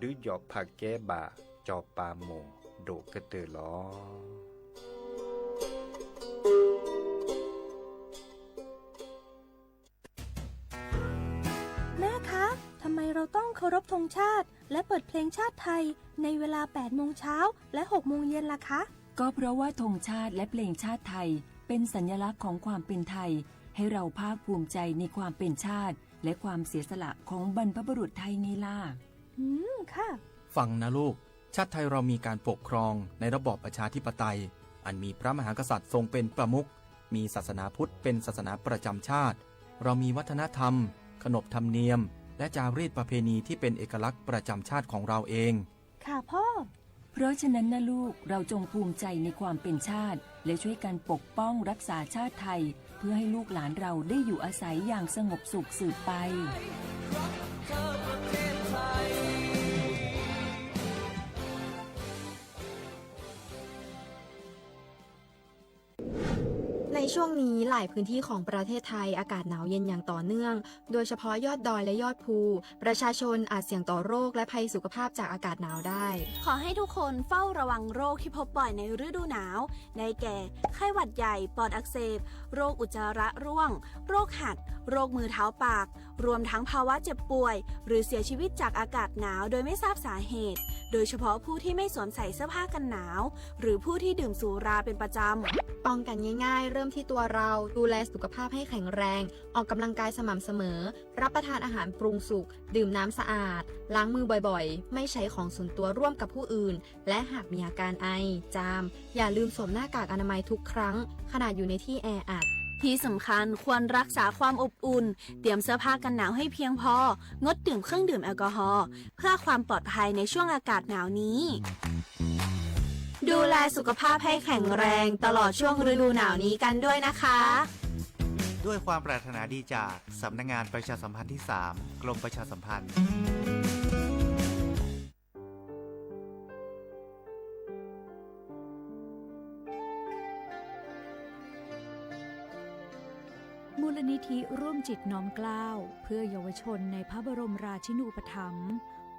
ဒုးယီၣ်ဖးကဲဘၣ် စီၤပၤမိၢ်ဒိၣ်ကတၢၢ်လီၤ. แม่คะ ทำไมเราต้องเคารพธงชาติ และเปิดเพลงชาติไทย ในเวลา แปดโมงเช้า และ หกโมงเย็นล่ะคะ ก็เพราะว่าธงชาติและเพลงชาติไทย เป็นสัญลักษณ์ของความเป็นไทย ให้เราภาคภูมิใจในความเป็นชาติ และความเสียสละของบรรพบุรุษไทยไงล่ะ อืม ค่ะ ฟังนะลูก ชาติไทยเรามีการปกครองในระบอบประชาธิปไตย อันมีพระมหากษัตริย์ทรงเป็นประมุข มีศาสนาพุทธเป็นศาสนาประจำชาติ เรามีวัฒนธรรม ขนบธรรมเนียม และจารีตประเพณีที่เป็นเอกลักษณ์ประจำชาติของเราเอง ค่ะพ่อ เพราะฉะนั้นนะลูก เราจงภูมิใจในความเป็นชาติ และช่วยกันปกป้องรักษาชาติไทย เพื่อให้ลูกหลานเราได้อยู่อาศัยอย่างสงบสุขสืบไป ในช่วงนี้หลายพื้นที่ของประเทศไทยอากาศหนาวเย็นอย่างต่อเนื่อง โดยเฉพาะยอดดอยและยอดภู ประชาชนอาจเสี่ยงต่อโรคและภัยสุขภาพจากอากาศหนาวได้ ขอให้ทุกคนเฝ้าระวังโรคที่พบบ่อยในฤดูหนาว ได้แก่ ไข้หวัดใหญ่ ปอดอักเสบ โรคอุจจาระร่วง โรคหัด โรคมือเท้าปาก รวมทั้งภาวะเจ็บป่วย หรือเสียชีวิตจากอากาศหนาวโดยไม่ทราบสาเหตุ โดยเฉพาะผู้ที่ไม่สวมใส่เสื้อผ้ากันหนาว หรือผู้ที่ดื่มสุราเป็นประจำ ป้องกันง่ายๆ เริ่มที่ตัวเรา ดูแลสุขภาพให้แข็งแรง ออกกำลังกายสม่ำเสมอ รับประทานอาหารปรุงสุก ดื่มน้ำสะอาด ล้างมือบ่อยๆ ไม่ใช้ของส่วนตัวร่วมกับผู้อื่น และหากมีอาการไอ จาม อย่าลืมสวมหน้ากากอนามัยทุกครั้ง ขณะอยู่ในที่แออัด ที่สำคัญควรรักษาความอบอุ่น เตรียมเสื้อผ้ากันหนาวให้เพียงพอ งดดื่มเครื่องดื่มแอลกอฮอล์ เพื่อความปลอดภัยในช่วงอากาศหนาวนี้ ดูแลสุขภาพให้แข็งแรงตลอดช่วงฤดูหนาวนี้กันด้วยนะคะ ด้วยความปรารถนาดีจากสำนักงานประชาสัมพันธ์ที่สาม กรมประชาสัมพันธ์ มูลนิธิร่วมจิตน้อมเกล้าเพื่อเยาวชนในพระบรมราชินูปถัมภ์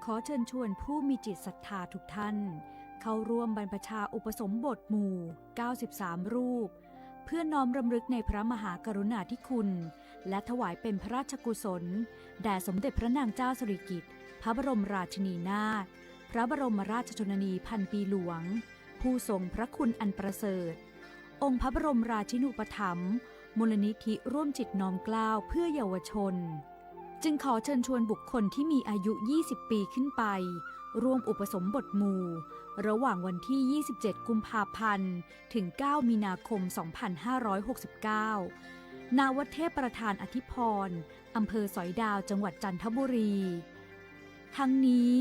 ขอเชิญชวนผู้มีจิตศรัทธาทุกท่าน เข้าร่วมบรรพชาอุปสมบทหมู่ เก้าสิบสาม รูป เพื่อน้อมรำลึกในพระมหากรุณาธิคุณ และถวายเป็นพระราชกุศล แด่สมเด็จพระนางเจ้าสิริกิติ์ พระบรมราชินีนาถ พระบรมราชชนนีพันปีหลวง ผู้ทรงพระคุณอันประเสริฐ องค์พระบรมราชินูปถัมภ์ มูลนิธิร่วมจิตน้อมเกล้าเพื่อเยาวชน จึงขอเชิญชวนบุคคลที่มีอายุ ยี่สิบ ปีขึ้นไป ร่วมอุปสมบทหมู่ ระหว่างวันที่ ยี่สิบเจ็ด กุมภาพันธ์ ถึง เก้า มีนาคม สองพันห้าร้อยหกสิบเก้า ณ วัดเทพประธานอธิพร อำเภอสอยดาว จังหวัดจันทบุรี ทั้งนี้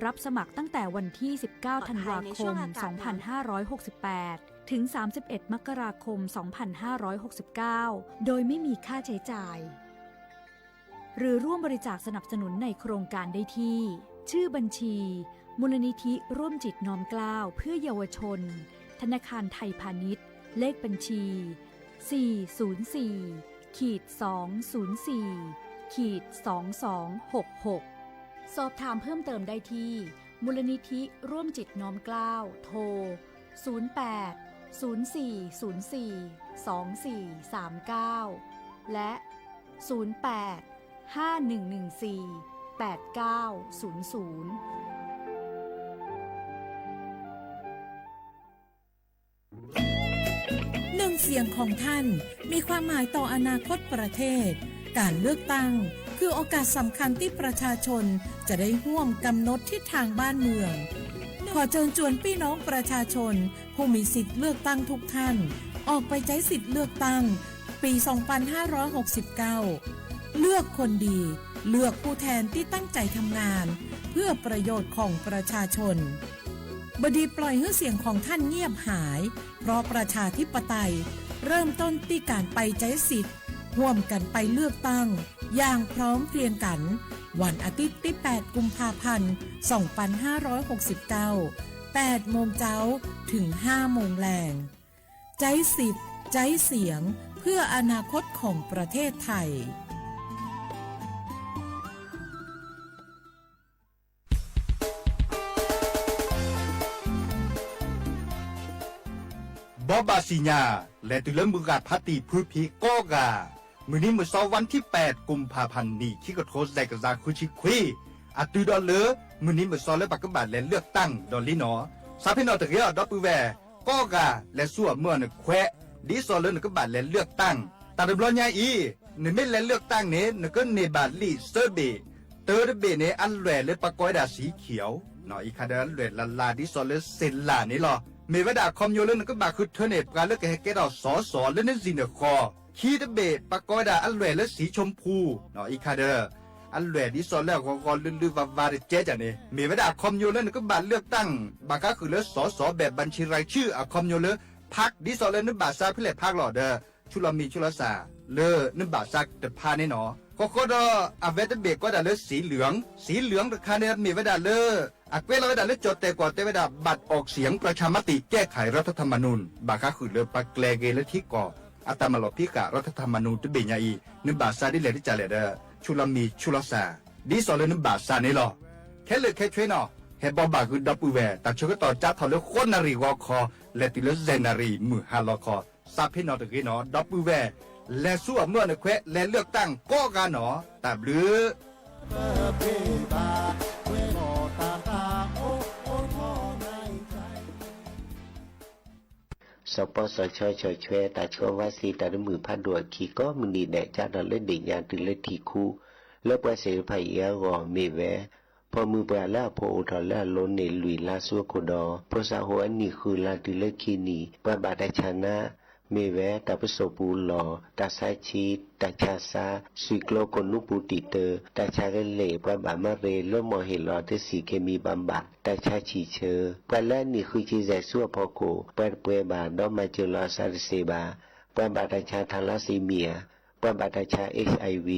รับสมัครตั้งแต่วันที่ สิบเก้า ธันวาคม สองพันห้าร้อยหกสิบแปด ถึง สามสิบเอ็ด มกราคม สองพันห้าร้อยหกสิบเก้า โดยไม่มีค่าใช้จ่าย หรือร่วมบริจาคสนับสนุนในโครงการได้ที่ ชื่อบัญชี มูลนิธิร่วมจิตน้อมเกล้าเพื่อเยาวชน ธนาคารไทยพาณิชย์ เลขบัญชี สี่ศูนย์สี่ ขีด สองศูนย์สี่ ขีด สองสองหกหก สอบถามเพิ่มเติมได้ที่ มูลนิธิร่วมจิตน้อมเกล้า โทร ศูนย์แปด ศูนย์สี่ศูนย์สี่ สองสี่สามเก้า และ ศูนย์แปด ห้าหนึ่งหนึ่งสี่ แปดเก้าศูนย์ศูนย์ หนึ่งเสียงของท่านมีความหมายต่ออนาคตประเทศ การเลือกตั้งคือโอกาสสำคัญที่ประชาชนจะได้ร่วมกำหนดทิศทางบ้านเมือง ขอเชิญชวนพี่น้องประชาชนผู้มีสิทธิ์เลือกตั้งทุกท่าน ออกไปใช้สิทธิ์เลือกตั้งปี สองพันห้าร้อยหกสิบเก้า เลือกคนดี เลือกผู้แทนที่ตั้งใจทำงาน เพื่อประโยชน์ของประชาชน บ่ดีปล่อยให้เสียงของท่านเงียบหาย เพราะประชาธิปไตยเริ่มต้นที่การไปใช้สิทธิ์ ร่วมกันไปเลือกตั้งอย่างพร้อมเพรียงกัน วันอาทิตย์ที่ แปด กุมภาพันธ์ สองพันห้าร้อยหกสิบเก้า แปดโมงเจ๊า ถึง ห้าโมงแลง ใจ๊สิทธิ์ ใจ๊เสียง เพื่ออนาคตของประเทศไทย เ ဘီဘၣ်စံၣ်ညါ လဲၤတုၤလၢမုၢ်ဂၢ်ဖးတံၢ်ဖုဖံးကိးဂၤ, မုၢ်နံၤမုၢ်စီ ဝၼ်းထံၣ်ပၢၣ် ကိၣ်ဖၣ်ဖၣ်နံၣ် ခံကထိစဲးကစၢ်ဃုဆံခွံ, အတုၤဒီးလၢ မုၢ်နံၤမုၢ်စီလၢပကဘၣ်လဲၤလၢၢ်ကတၢၣ်ဒီးလံနီၤ. စးဖ့ၣ်နီၣ်တဂ့ၤအီၤ ဒီပုၢ်ဝဲၢ်ကိးဂၤ လဲၤဆူအမုၢ်အနခွဲး ဒ်သိးလၢနကဘၣ်လဲၤလၢၢ်ကတၢၣ်. တၢ်တဘျီညါအံၤ နမ့ၢ်လဲၤလၢၢ်ကတၢၣ်န့ၣ် နကန့ၢ်ဘၣ်လံာ်သၢဘ့ၣ်, တၢတဘ့ၣ်န့ၣ် အလွဲၢ်လၢပကိးဝဲဒၣ် စံခံအီၤ, အံၤခါဒီးအလွဲၢ်လၢ်လၢ်ဒ်သိးလၢစ့လၢ်န့ၣ်လီၤ. မ့ၢ်ဝဲဒၣ်အခီပညီလၢနကဘၣ်ဃုထၢန့ၢ် ပှၤလၢကဟဲကဲထီၣ်စီၤစီၤလၢနစံၣ်နဃီၤ, ခံတဘ့ၣ် ပကိးဝဲဒၣ်အလွဲၢ်လၢ စံဆိဖူ, အံၤခါဒီး အလွဲၢ်ဒ်သိးလၢအဂီၤဂီၤလုၢ်လုၢ်ဝါဝါတကဲကန့ၣ် မ့ၢ်ဝဲဒၣ်အခီပညီလၢနကဘၣ်လၢၢ်ကတၢၣ် ဘၣ်ဃးဃုာ်လၢစီၤစီၤ ဘဲၣ်ဘၣ်ဆံရၤဆူၣ် အခီပညီလၢ ဖးဒ်သိးလၢနဘၣ်စးဖဲလဲၣ်ဖးလီၤဒီး ဆူလီၤမံၤဆူလီၤစၢ် လၢနဘၣ်စးတဖးန့ၣ်နီၤ. ဃီဃီဒီး အဝဲတဘ့ၣ်ကိးဒၣ်လၢ စံလၢၣ်, စံလၢၣ်တခါန့ၣ် မ့ၢ်ဝဲဒၣ်လၢ အကွဲးလီၤဝဲဒၣ်လၢကၠီၣ်တဲၣ်ကွီၢ်တဲဝဲဒၣ် บัตรออกเสียงประชามติแก้ไขรัฐธรรมนูญ ဘၣ်ဃးဃုာ်လၢပှၤကျဲၤက့ၤလၢထံကီၢ် အတၢ်မၤလီၤဖံးဃာ် รัฐธรรมนูญ တဘ့ၣ်ညါအံၤ နဘၣ်စးဒ်လဲၣ်ဒ်လဲၣ်ဒီး ဆူလီၤမံၤဆူလီၤစၢ် ဒ်သိးလၢနဘၣ်စးန့ၣ်လီၤ. ခဲလၢာ်ခဲဆ့နီၤ ဟဲဘီဘၣ်ဃုာ်ဒီပုၢ်ဝဲၢ် တၢ်ဆၢကတီၢ်ကၠါထီၣ်လၢဃိးနၣ်ရံၣ်ဂီၤခီ လဲၤတုၤလၢယဲၢ်နၣ်ရံၣ်မုၢ်ဟါလီၤခီ, စးဖ့ၣ်နီၣ်တဂ့ၤနီၤ ဒီပုၢ်ဝဲၢ် လဲၤဆူအမုၢ်အနခွဲး လဲၤလၢၢ်ကတၢၣ်ကိးဂၤနီၤ တၢ်ဘျုး စီၤပီစီၤဆၢ ဆီၣ်ထွဲတၢ်ဆှၢဝါစံတၢ်တမုာ်ဖးဒိၣ်အခံ ကိးမုၢ်နံၤဒဲး ကၠါထီၣ်လၢဒ့ၣ်ညါတုၤလၢထံၣ်ခူ လၢပှၤသ့ၣ်တဖၣ်အံၤအဂီၢ်မ့ၢ်ဝဲ ဖီမုၢ်ပှၢ်လၢအဖိအိၣ်ထီၣ်လၢအလိၤန့ၣ် လွံၢ်လါဆူအခိၣ်ဒီး ဖိသၣ်ဟိအနံၣ်ဃုလါတုၤလၢခံနံၣ် ပှၤဘၣ်တၢ်ဆါနါ မ့ၢ်ဝဲ တၢ်ပစိာ်ပူၤလီၢ်, တၢ်ဆါဆံး, တၢ်ဆါဆှံ, သွံၣ်ကျိကိၣ်နူပူၤတံာ်တၢ, တၢ်ဆါကလဲၢ်, ပှၤဘၣ်မၤရ့ လၢမီၢ်ဟ့ၣ်လီၤတဆံး ကမံၤဘၣ်ဘၣ်, တၢ်ဆါဆံၣ်ဆၢ, ပှၤလၢအနံၣ်ဃုဆံယဲၢ်ဆူအဖီခိၣ် ပှၤတပှဲၤဘၣ် ဒီးမၤစၢၤလီၤအသးတသ့ဘၣ်, ပှၤဘၣ်တၢ်ဆါ thalassemia, ပှၤဘၣ်တၢ်ဆါ HIV,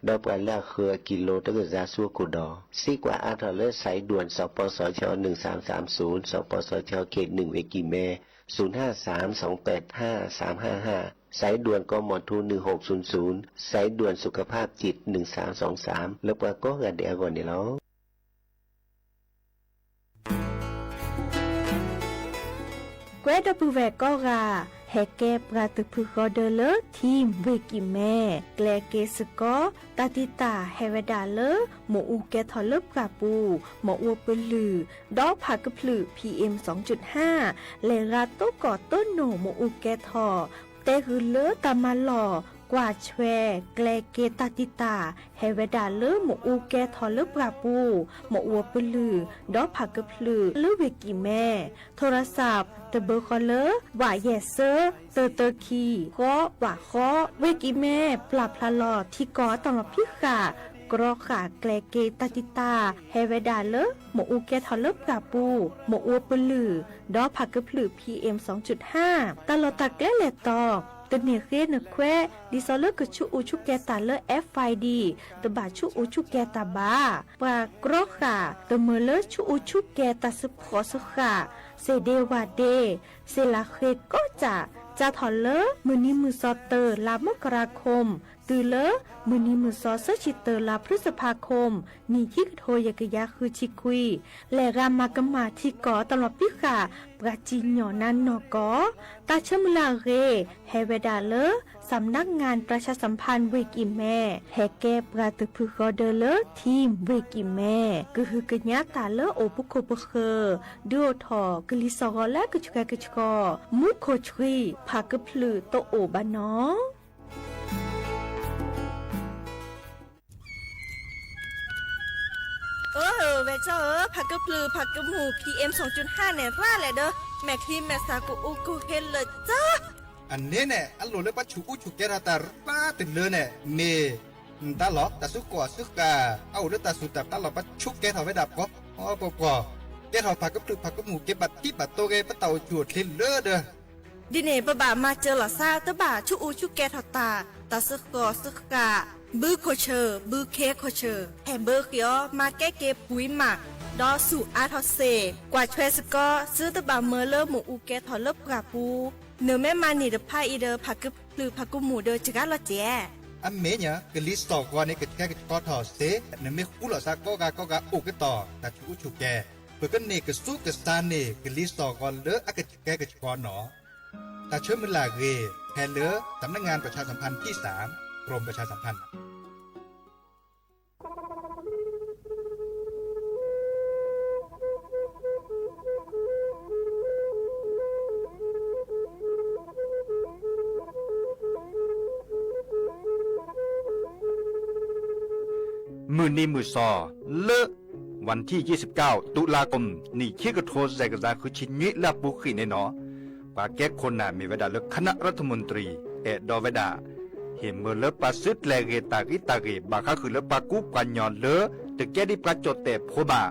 ဒီးပှၤလၢအဃၢၤအကံလိတကစၢ်ဆူအခိၣ်ဒီး စံးကွၢ်အါထီၣ်လၢ สายด่วน စီၤပီစီၤဆီ หนึ่งสามสามศูนย์, စီၤပီစီၤဆီ เขตหนึ่ง ဝ့ၢ်ကံၢ်မဲ ศูนย์ห้าสาม สองแปดห้า สามห้าห้า, สายด่วน กมท หนึ่งหกศูนย์ศูนย์, สายด่วนสุขภาพจิต หนึ่งสามสองสาม လၢပှၤကိးဂၤဒဲးအဂီၢ်န့ၣ်လီၤ. ကွဲဒီပုၢ်ဝဲၢ်ကိးဂၤ ဟဲကဲပှၤတဖုဃီဒၢလၢ ထံဝ့ၢ်ကံၢ်မဲ ကျဲက့ၤစ့ၢ်ကီး တၢ်တံာ်တာ်ဟဲဝဲဒၣ်လၢ မ့ၣ်အူကဲထီၣ်လၢပှၢ်ပူၤ မ့ၣ်အူပလုၢ် ဒီးဖးကဖျုး PM စူၣ်ဟၣ် လဲၤရၤတိၢ်ကီၢ်တိၢ်နိၣ်မ့ၣ်အူကဲထီၣ် တဲဂုာ်လၢတၢ်မၤလီၢ် ကွၢ်ဆွဲ ကျဲက့ၤတၢ်တံာ်တာ် ဟဲဝဲဒၣ်လၢမ့ၣ်အူကဲထီၣ်လၢပှၢ်ပူၤ မ့ၣ်အူပလုၢ် ဒီးဖးကဖျုးလၢဝ့ၢ်ကံၢ်မဲ ထိရစး တဘၢဃီလၢ ဝးယဲၢ်ဆၢ တၢတၢခံ ဃီ ဝးဃီ ဝ့ၢ်ကံၢ်မဲ ပျၢ်ဖျါလီၤထံကီၢ်တၢ်လီၤဖံးဃာ် ကြီဃာ်ကျဲက့ၤတၢ်တံာ်တာ် ဟဲဝဲဒၣ်လၢ မ့ၣ်အူကဲထီၣ်လၢပှၢ်ပူၤ မ့ၣ်အူပလုၢ် ဒီးဖးကဖျုး PM စူၣ်ဟၣ် တၢ်လီၢ်တၢ်ကျဲလဲၤတီၤ တန့ၢ်ဃ့နခွဲး ဒ်သိးလၢကဆူးအူဆူးကဲၤတၢ်လၢ FID တဘၣ်ဆူးအူဆူးကဲၤတၢ်ဘၣ်. ပှၤကြီဃာ် တမၢလၢဆူးအူဆူးကဲၤတၢ် စ့ၢ်ဖှီၣ်စ့ၢ်ဃာ် စ့ၢ်ဒ့ဝၣ်ဒ့ စ့ၢ်လၤဃ့ကိးစၢ် ကၠါထီၣ်လၢ မုၢ်နံၤမုၢ်စီၤ တၢ လါမကရၤခိၣ် တုၤလၢ မုၢ်နံၤမုၢ်စီၤ သၢဆံတၢ လါဖျုစဖါခိၣ် နံၣ်ခံကထိယဲၢ်ကယၤဃုဆံခွံ လဲၤရၤမၤကမၣ်ထံကီၢ်တၢ်လီၤဖံးဃာ် ပှၤစံၣ်ညီၣ်နါနီၢ်ကီၢ် တၢ်ဆၢမုၢ်လၢ်အဂ့ၢ် ဟဲဝဲဒၣ်လၢ สำนักงานประชาสัมพันธ์ ဝ့ၢ်ကံၢ်မဲ ဟဲကဲပှၤတဖုဃီဒၢလၢ ထံဝ့ၢ်ကံၢ်မဲ ကဟုကညးတၢ်လၢအိၣ်ပခိၣ်ပဃၢၤ ဒုးအိၣ်ထီၣ်ကလံၤစိးဂီၤလၢအကဆှဲကဆှီ မူခိၣ်ဆှံ ဖးကဖျုးတအိၣ်ဘၣ်နီၤ. အၢ ဝဲၢ်ကၠီဧၢ, ဖးကဖျုးဖးကမူၣ် PM စူၣ်ဟၣ်န့ၣ် ရၣ်လဲၣ်ဒီး မဲာ်ချံမဲာ်သၣ်ကအိၣ်ကဟ့လၢာ်ကၠီ အန့ၣ်န့ၣ် အလိၣ်လၢပှၤဆူးအူဆူးကဲၤထီၣ်တၢ်ရၣ်တလၢန့ၣ် မ့ၢ် နတၢ်လီၢ် တၢ်စုကီၢ်စုဃၣ် အအိၣ်လၢတၢ်စူၢ်တၢ်ပျၢ်လီၤ ပှၤဆူးကဲၤထီၣ်ဝဲဒၣ်ပှီၤပှီၤပှီၤ, ကဲထီၣ်ဖးကဖျုးဖးကမူၣ် က့ၤဘၣ်ထံဘၣ်တိၤဂ့ၤ ပတၢ်အိၣ်ဆူၣ်အိၣ်ချ့လၢဒီး ဒ်န့ၣ် ပဘၣ်မၤစၢၤလီၤသး တဘၣ်ဆူးအူဆူးကဲၤထီၣ်တၢ်, တၢ်စုကီၢ်စုဃၣ်, ဘုခိၣ်ဆၢၣ် ဘုခ့ခိၣ်ဆၢၣ် ဟဲဘၢဃ့အီၤ မၤကဲက့ၤပှံၤမး, ဒီးဆူၣ်အါထီၣ်စ့ၢ်, ကွၢ်ဆွဲစ့ၢ်ကီး သုတဘၣ်မၢလၢမ့ၣ်အူကဲထီၣ်လၢပှၢ်ပူၤ, နမ့ၢ်မၤန့ၢ်တဖၣ်အံၤဒီး ဖးကဖျုးဖးကမူၣ်ဒီးစှၤလီၤစဲး အမ့ၢ်ညါ ကလံၤစိးဂီၤန့ၣ် ကဆှဲကဆှီထီၣ်စ့ၢ်, နမ့ၢ်ဃူလိာ်သးကိးဂၤကိးဂၤအိၣ်ကတီၢ် တၢ်ဆူးအူဆူးကဲၤ, ပကန့ၢ်ကဆူးကဆါန့ၣ် ကလံၤစိးဂီၤလၢအကဆှဲကဆှီနီၤ. တၢ်ဆၢမုၢ်လၢ်အဂ့ၢ် ဟဲလၢ สำนักงานประชาสัมพันธ์ที่สาม กรมประชาสัมพันธ์ မုၢ်နံၤမုၢ်သီ လၢ วันที่ยี่สิบเก้า ตุลาคม နံၣ်ခံကထိ စဲးကစၢ် ဃုဆံနွံ လၢအပူၤကွံာ်န့ၣ်နီၤ, ပှၤကဲခိၣ်နၢ်မ့ၢ်ဝဲဒၣ်လၢ คณะรัฐมนตรี အဲၣ်ဒိးဝဲဒၣ် ဟ့ၣ်မၢလၢပှၤစုကျဲၤဂ့ၤတၢ်ဂံၢ်တၢ်ဂ့ၢ် ဘၣ်ဃးဃုာ်လၢပှၤကူပှၤကညီလၢ တကဲဒ်ပှၤကၠီၣ်တဲၣ်ဖိဘၣ်,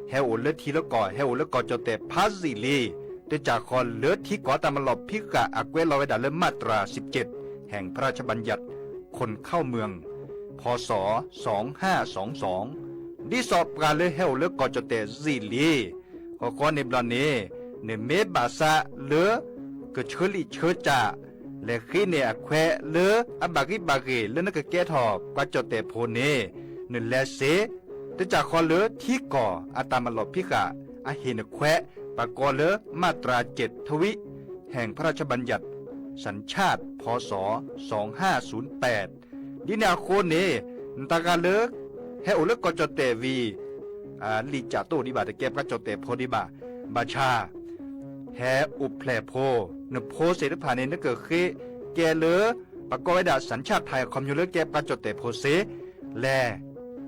ဟဲအိၣ်လၢထံလၢကီၢ် ဟဲအိၣ်လၢကီၢ်ကၠီၣ်တဲၣ်ဖးယံာ်လံ, တကးဃီလၢထံကီၢ်တၢ်မၤလီၢ်ဖံးဃာ်အကွဲးလီၤဝဲဒၣ်လၢ มาตราสิบเจ็ด แห่งพระราชบัญญัติ คนเข้าเมือง พ.ศ. สองห้าสองสอง ဒ်သိးပှၤလၢဟဲအိၣ်လၢကီၢ်ကၠီၣ်တဲၣ်ယံာ်လံ ဃီဃီန့ၣ်ဘျီန့ၣ် နမ့ၢ်ဘၣ်ဆၣ်လၢ ကဆၢလံာ်ဆၢစၢ် လဲၤဃ့န့ၢ်အခွဲးလၢအဘၣ်ဂံၢ်ဘၣ်ဂ့ၤလၢနကကဲထီၣ်ပှၤကၠီၣ်တဲၣ်ဖိန့ၣ် နလဲၤစ့, တကးဃီလၢထံကီၢ်အတၢ်မၤလီၢ်ဖံးဃာ် အဟ့ၣ်နခွဲး ပကိးလၢ มาตราเจ็ด ทวิ แห่งพระราชบัญญัติ สัญชาติ พ.ศ. สองห้าศูนย์แปด ဒ်န့ၣ်အဃိန့ၣ် နတၢ်ဂၤလၢ ဟဲအိၣ်လၢကီၢ်ကၠီၣ်တဲၣ်ဝံၤ လံာ်ကၠးတိၣ်ဒံးဘၣ် တကဲပှၤကၠီၣ်တဲၣ်ဖိဒံးဘၣ်, ဘၣ်ဆၣ် ဟဲအိၣ်ဖျဲၣ်ဖိ, နဖိသ့ၣ်တဖၣ်န့ၣ် နကဃ့ကဲလၢ ပကိးဝဲဒၣ် สัญชาติไทย အခီပညီလၢကဲပှၤကၠီၣ်တဲၣ်ဖိစ့, လဲၤ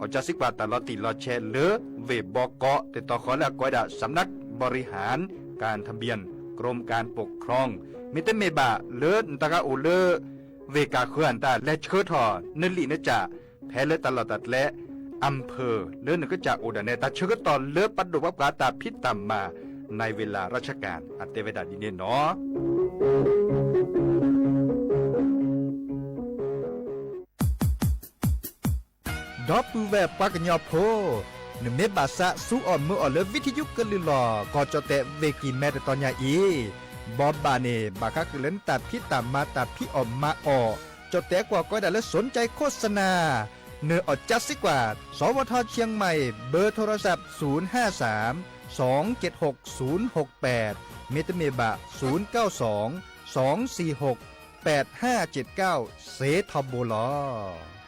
အီၣ်ကၠါစံးကွၢ်တၢ်လီၤတံၢ်လီၤဆဲးလၢ ဝ့ၢ်ဘီကီး တတီၤဃီလၢအကိးဝဲဒၣ် สำนักบริหารการทะเบียน กรมการปกครอง မ့တမ့ၢ်ဘၣ်လၢနတၢ်ဂၤအိၣ်လၢ ဝ့ၢ်ကၢ်ဃၢၤအတၢ် လဲၤဆှၢထီၣ်နလံာ်နကၠး ဖဲလၢတၢ်လီၢ်တၢ်ကျဲ อำเภอ လၢနကစၢ်အိၣ်ဒၣ်နဲ တၢ်ဆၢကတီၢ်လၢပဒိၣ်ပှၤပှၤတၢ်ဖံးတၢ်မၤ ในเวลาราชการ အတဲဝဲဒၣ်ဒ်န့ၣ်နီၤ. ဒီပုၢ်ဝဲၢ်ပှၤကညီဖိ, နမ့ၢ်ဘၣ်ဆၣ် ဆူအီၣ်မၢအီၣ်လၢ ဝံထယုကလုၢ်လီၢ် ကီၢ်ကၠီၣ်တဲၣ် ဝ့ၢ်ကံၢ်မဲ တတီၤညါအံၤ, ဘီဘၣ်န့ၣ် ဘၣ်ဃးဃုာ်လၢနတၢ်ဖံးတၢ်မၤ တၢ်ဖံးအီၣ်မၤအီၣ်, ကၠီၣ်တဲၣ်ကွီၢ်ကိးဝဲဒၣ်လၢ สนใจโฆษณา နအီၣ်ကၠါစံးကွၢ် สวท.เชียงใหม่ เบอร์โทรศัพท์ ศูนย์ห้าสาม สองเจ็ดหก ศูนย์หกแปด မ့တမ့ၢ်ဘၣ် ศูนย์เก้าสอง สองสี่หก แปดห้าเจ็ดเก้า စ့ထီဘိလီၤ.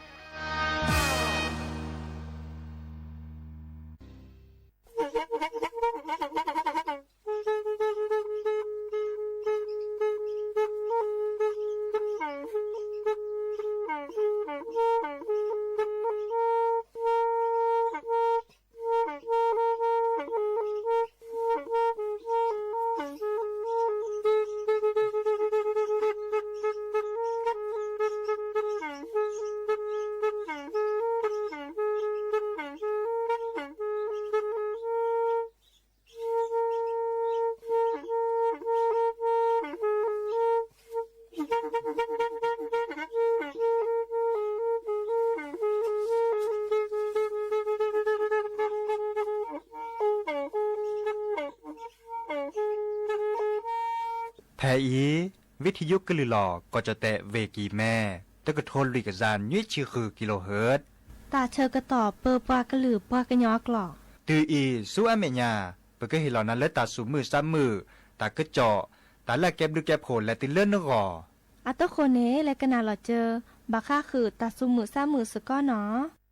ဖဲအံၤ ဝံထယုကလုၢ်လီၢ် ကီၢ်ကၠီၣ်တဲၣ် ဝ့ၢ်ကံၢ်မဲ တကထိလွံၢ်ကယၤနွံဆံဃု kilohertz တၢ်ဆၢကတီၢ်ပၢပှၤကလုာ်ပှၤကညီအကျိာ် တုၤအံၤ ဆူအမဲာ်ညါ ပကဟ့ၣ်လီၤနၤလၢတၢ်သူၣ်မုာ်သးမုာ်, တၢ်ကစီၣ်, တၢ်လၢအကဲဘျုးကဲဖှိၣ်လဲၤတုၤလၢနဂီၢ်. အတဃိန့ၣ် လဲၤကနၣ်လီၤစၢၤ ဘၣ်ဃးဃုာ်တၢ်သူၣ်မုာ်သးမုာ်စ့ၢ်ကီးနီၤ.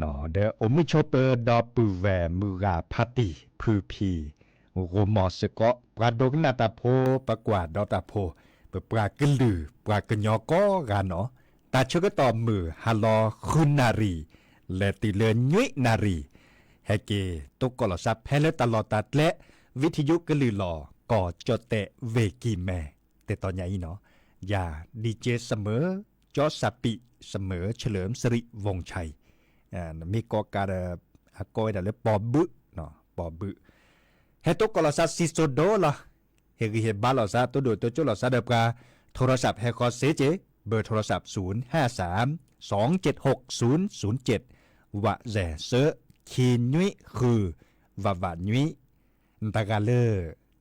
ဒီးအိၣ်မုာ်ဆိးပၢၤဒီပုၢ်ဝဲၢ်မုၢ်ဂၤဖးတံၢ်ဖုဖံ ဂိၢ်မီၢ်စ့ၢ်ကီး ပှၤဒိကနၣ်တၢ်ဖိ ပကွၢ်ဒီးတၢ်ဖိ ပပှၤကလုာ်ပှၤကညီကိးဂၤနီၢ်, တၢ်ဆၢကတီၢ်မုၢ်ဟါလီၤဃုနၣ်ရံၣ် လဲၤတုၤလၢနွံနၣ်ရံၣ် ဟဲက့ၤတိကိးလီၤစၢ်ဖဲလၢတၢ်လီၢ်တၢ်ကျဲ ဝံထယုကလုၢ်လီၤ ကီၢ်ကၠီၣ်တဲၣ်ဝ့ၢ်ကံၢ်မဲ တတီၤညါအံၤနီၢ်, ယၤ DJ စမၢၤ ကၠီစးပံး စမၢၤ เฉลิมสิริวงศ์ชัย နမ့ၢ်ကိးကးဒီး အကိးဝဲဒၣ်လၢပီၤဘုး, ပီၤဘုး, ဟဲတိကိးလီၤစၢ်စံၣ်စိၤဒိလီၤ, ဟ့ၣ်ဂံၢ်ဟ့ၣ်ဘါလီၤစၢ် တိဒိၣ်တိကၠိလီၤစၢ်ဒီးပှၤ โทรศัพท์ ဟဲဃီၤစ့က့ၤ เบอร์โทรศัพท์ ศูนย์ห้าสาม สองเจ็ดหก ศูนย์ศูนย์เจ็ด ဝးစဲး ဆၢ ခံနွံဃု ဝးဝးနွံ နတၢ်ဂၤလၢ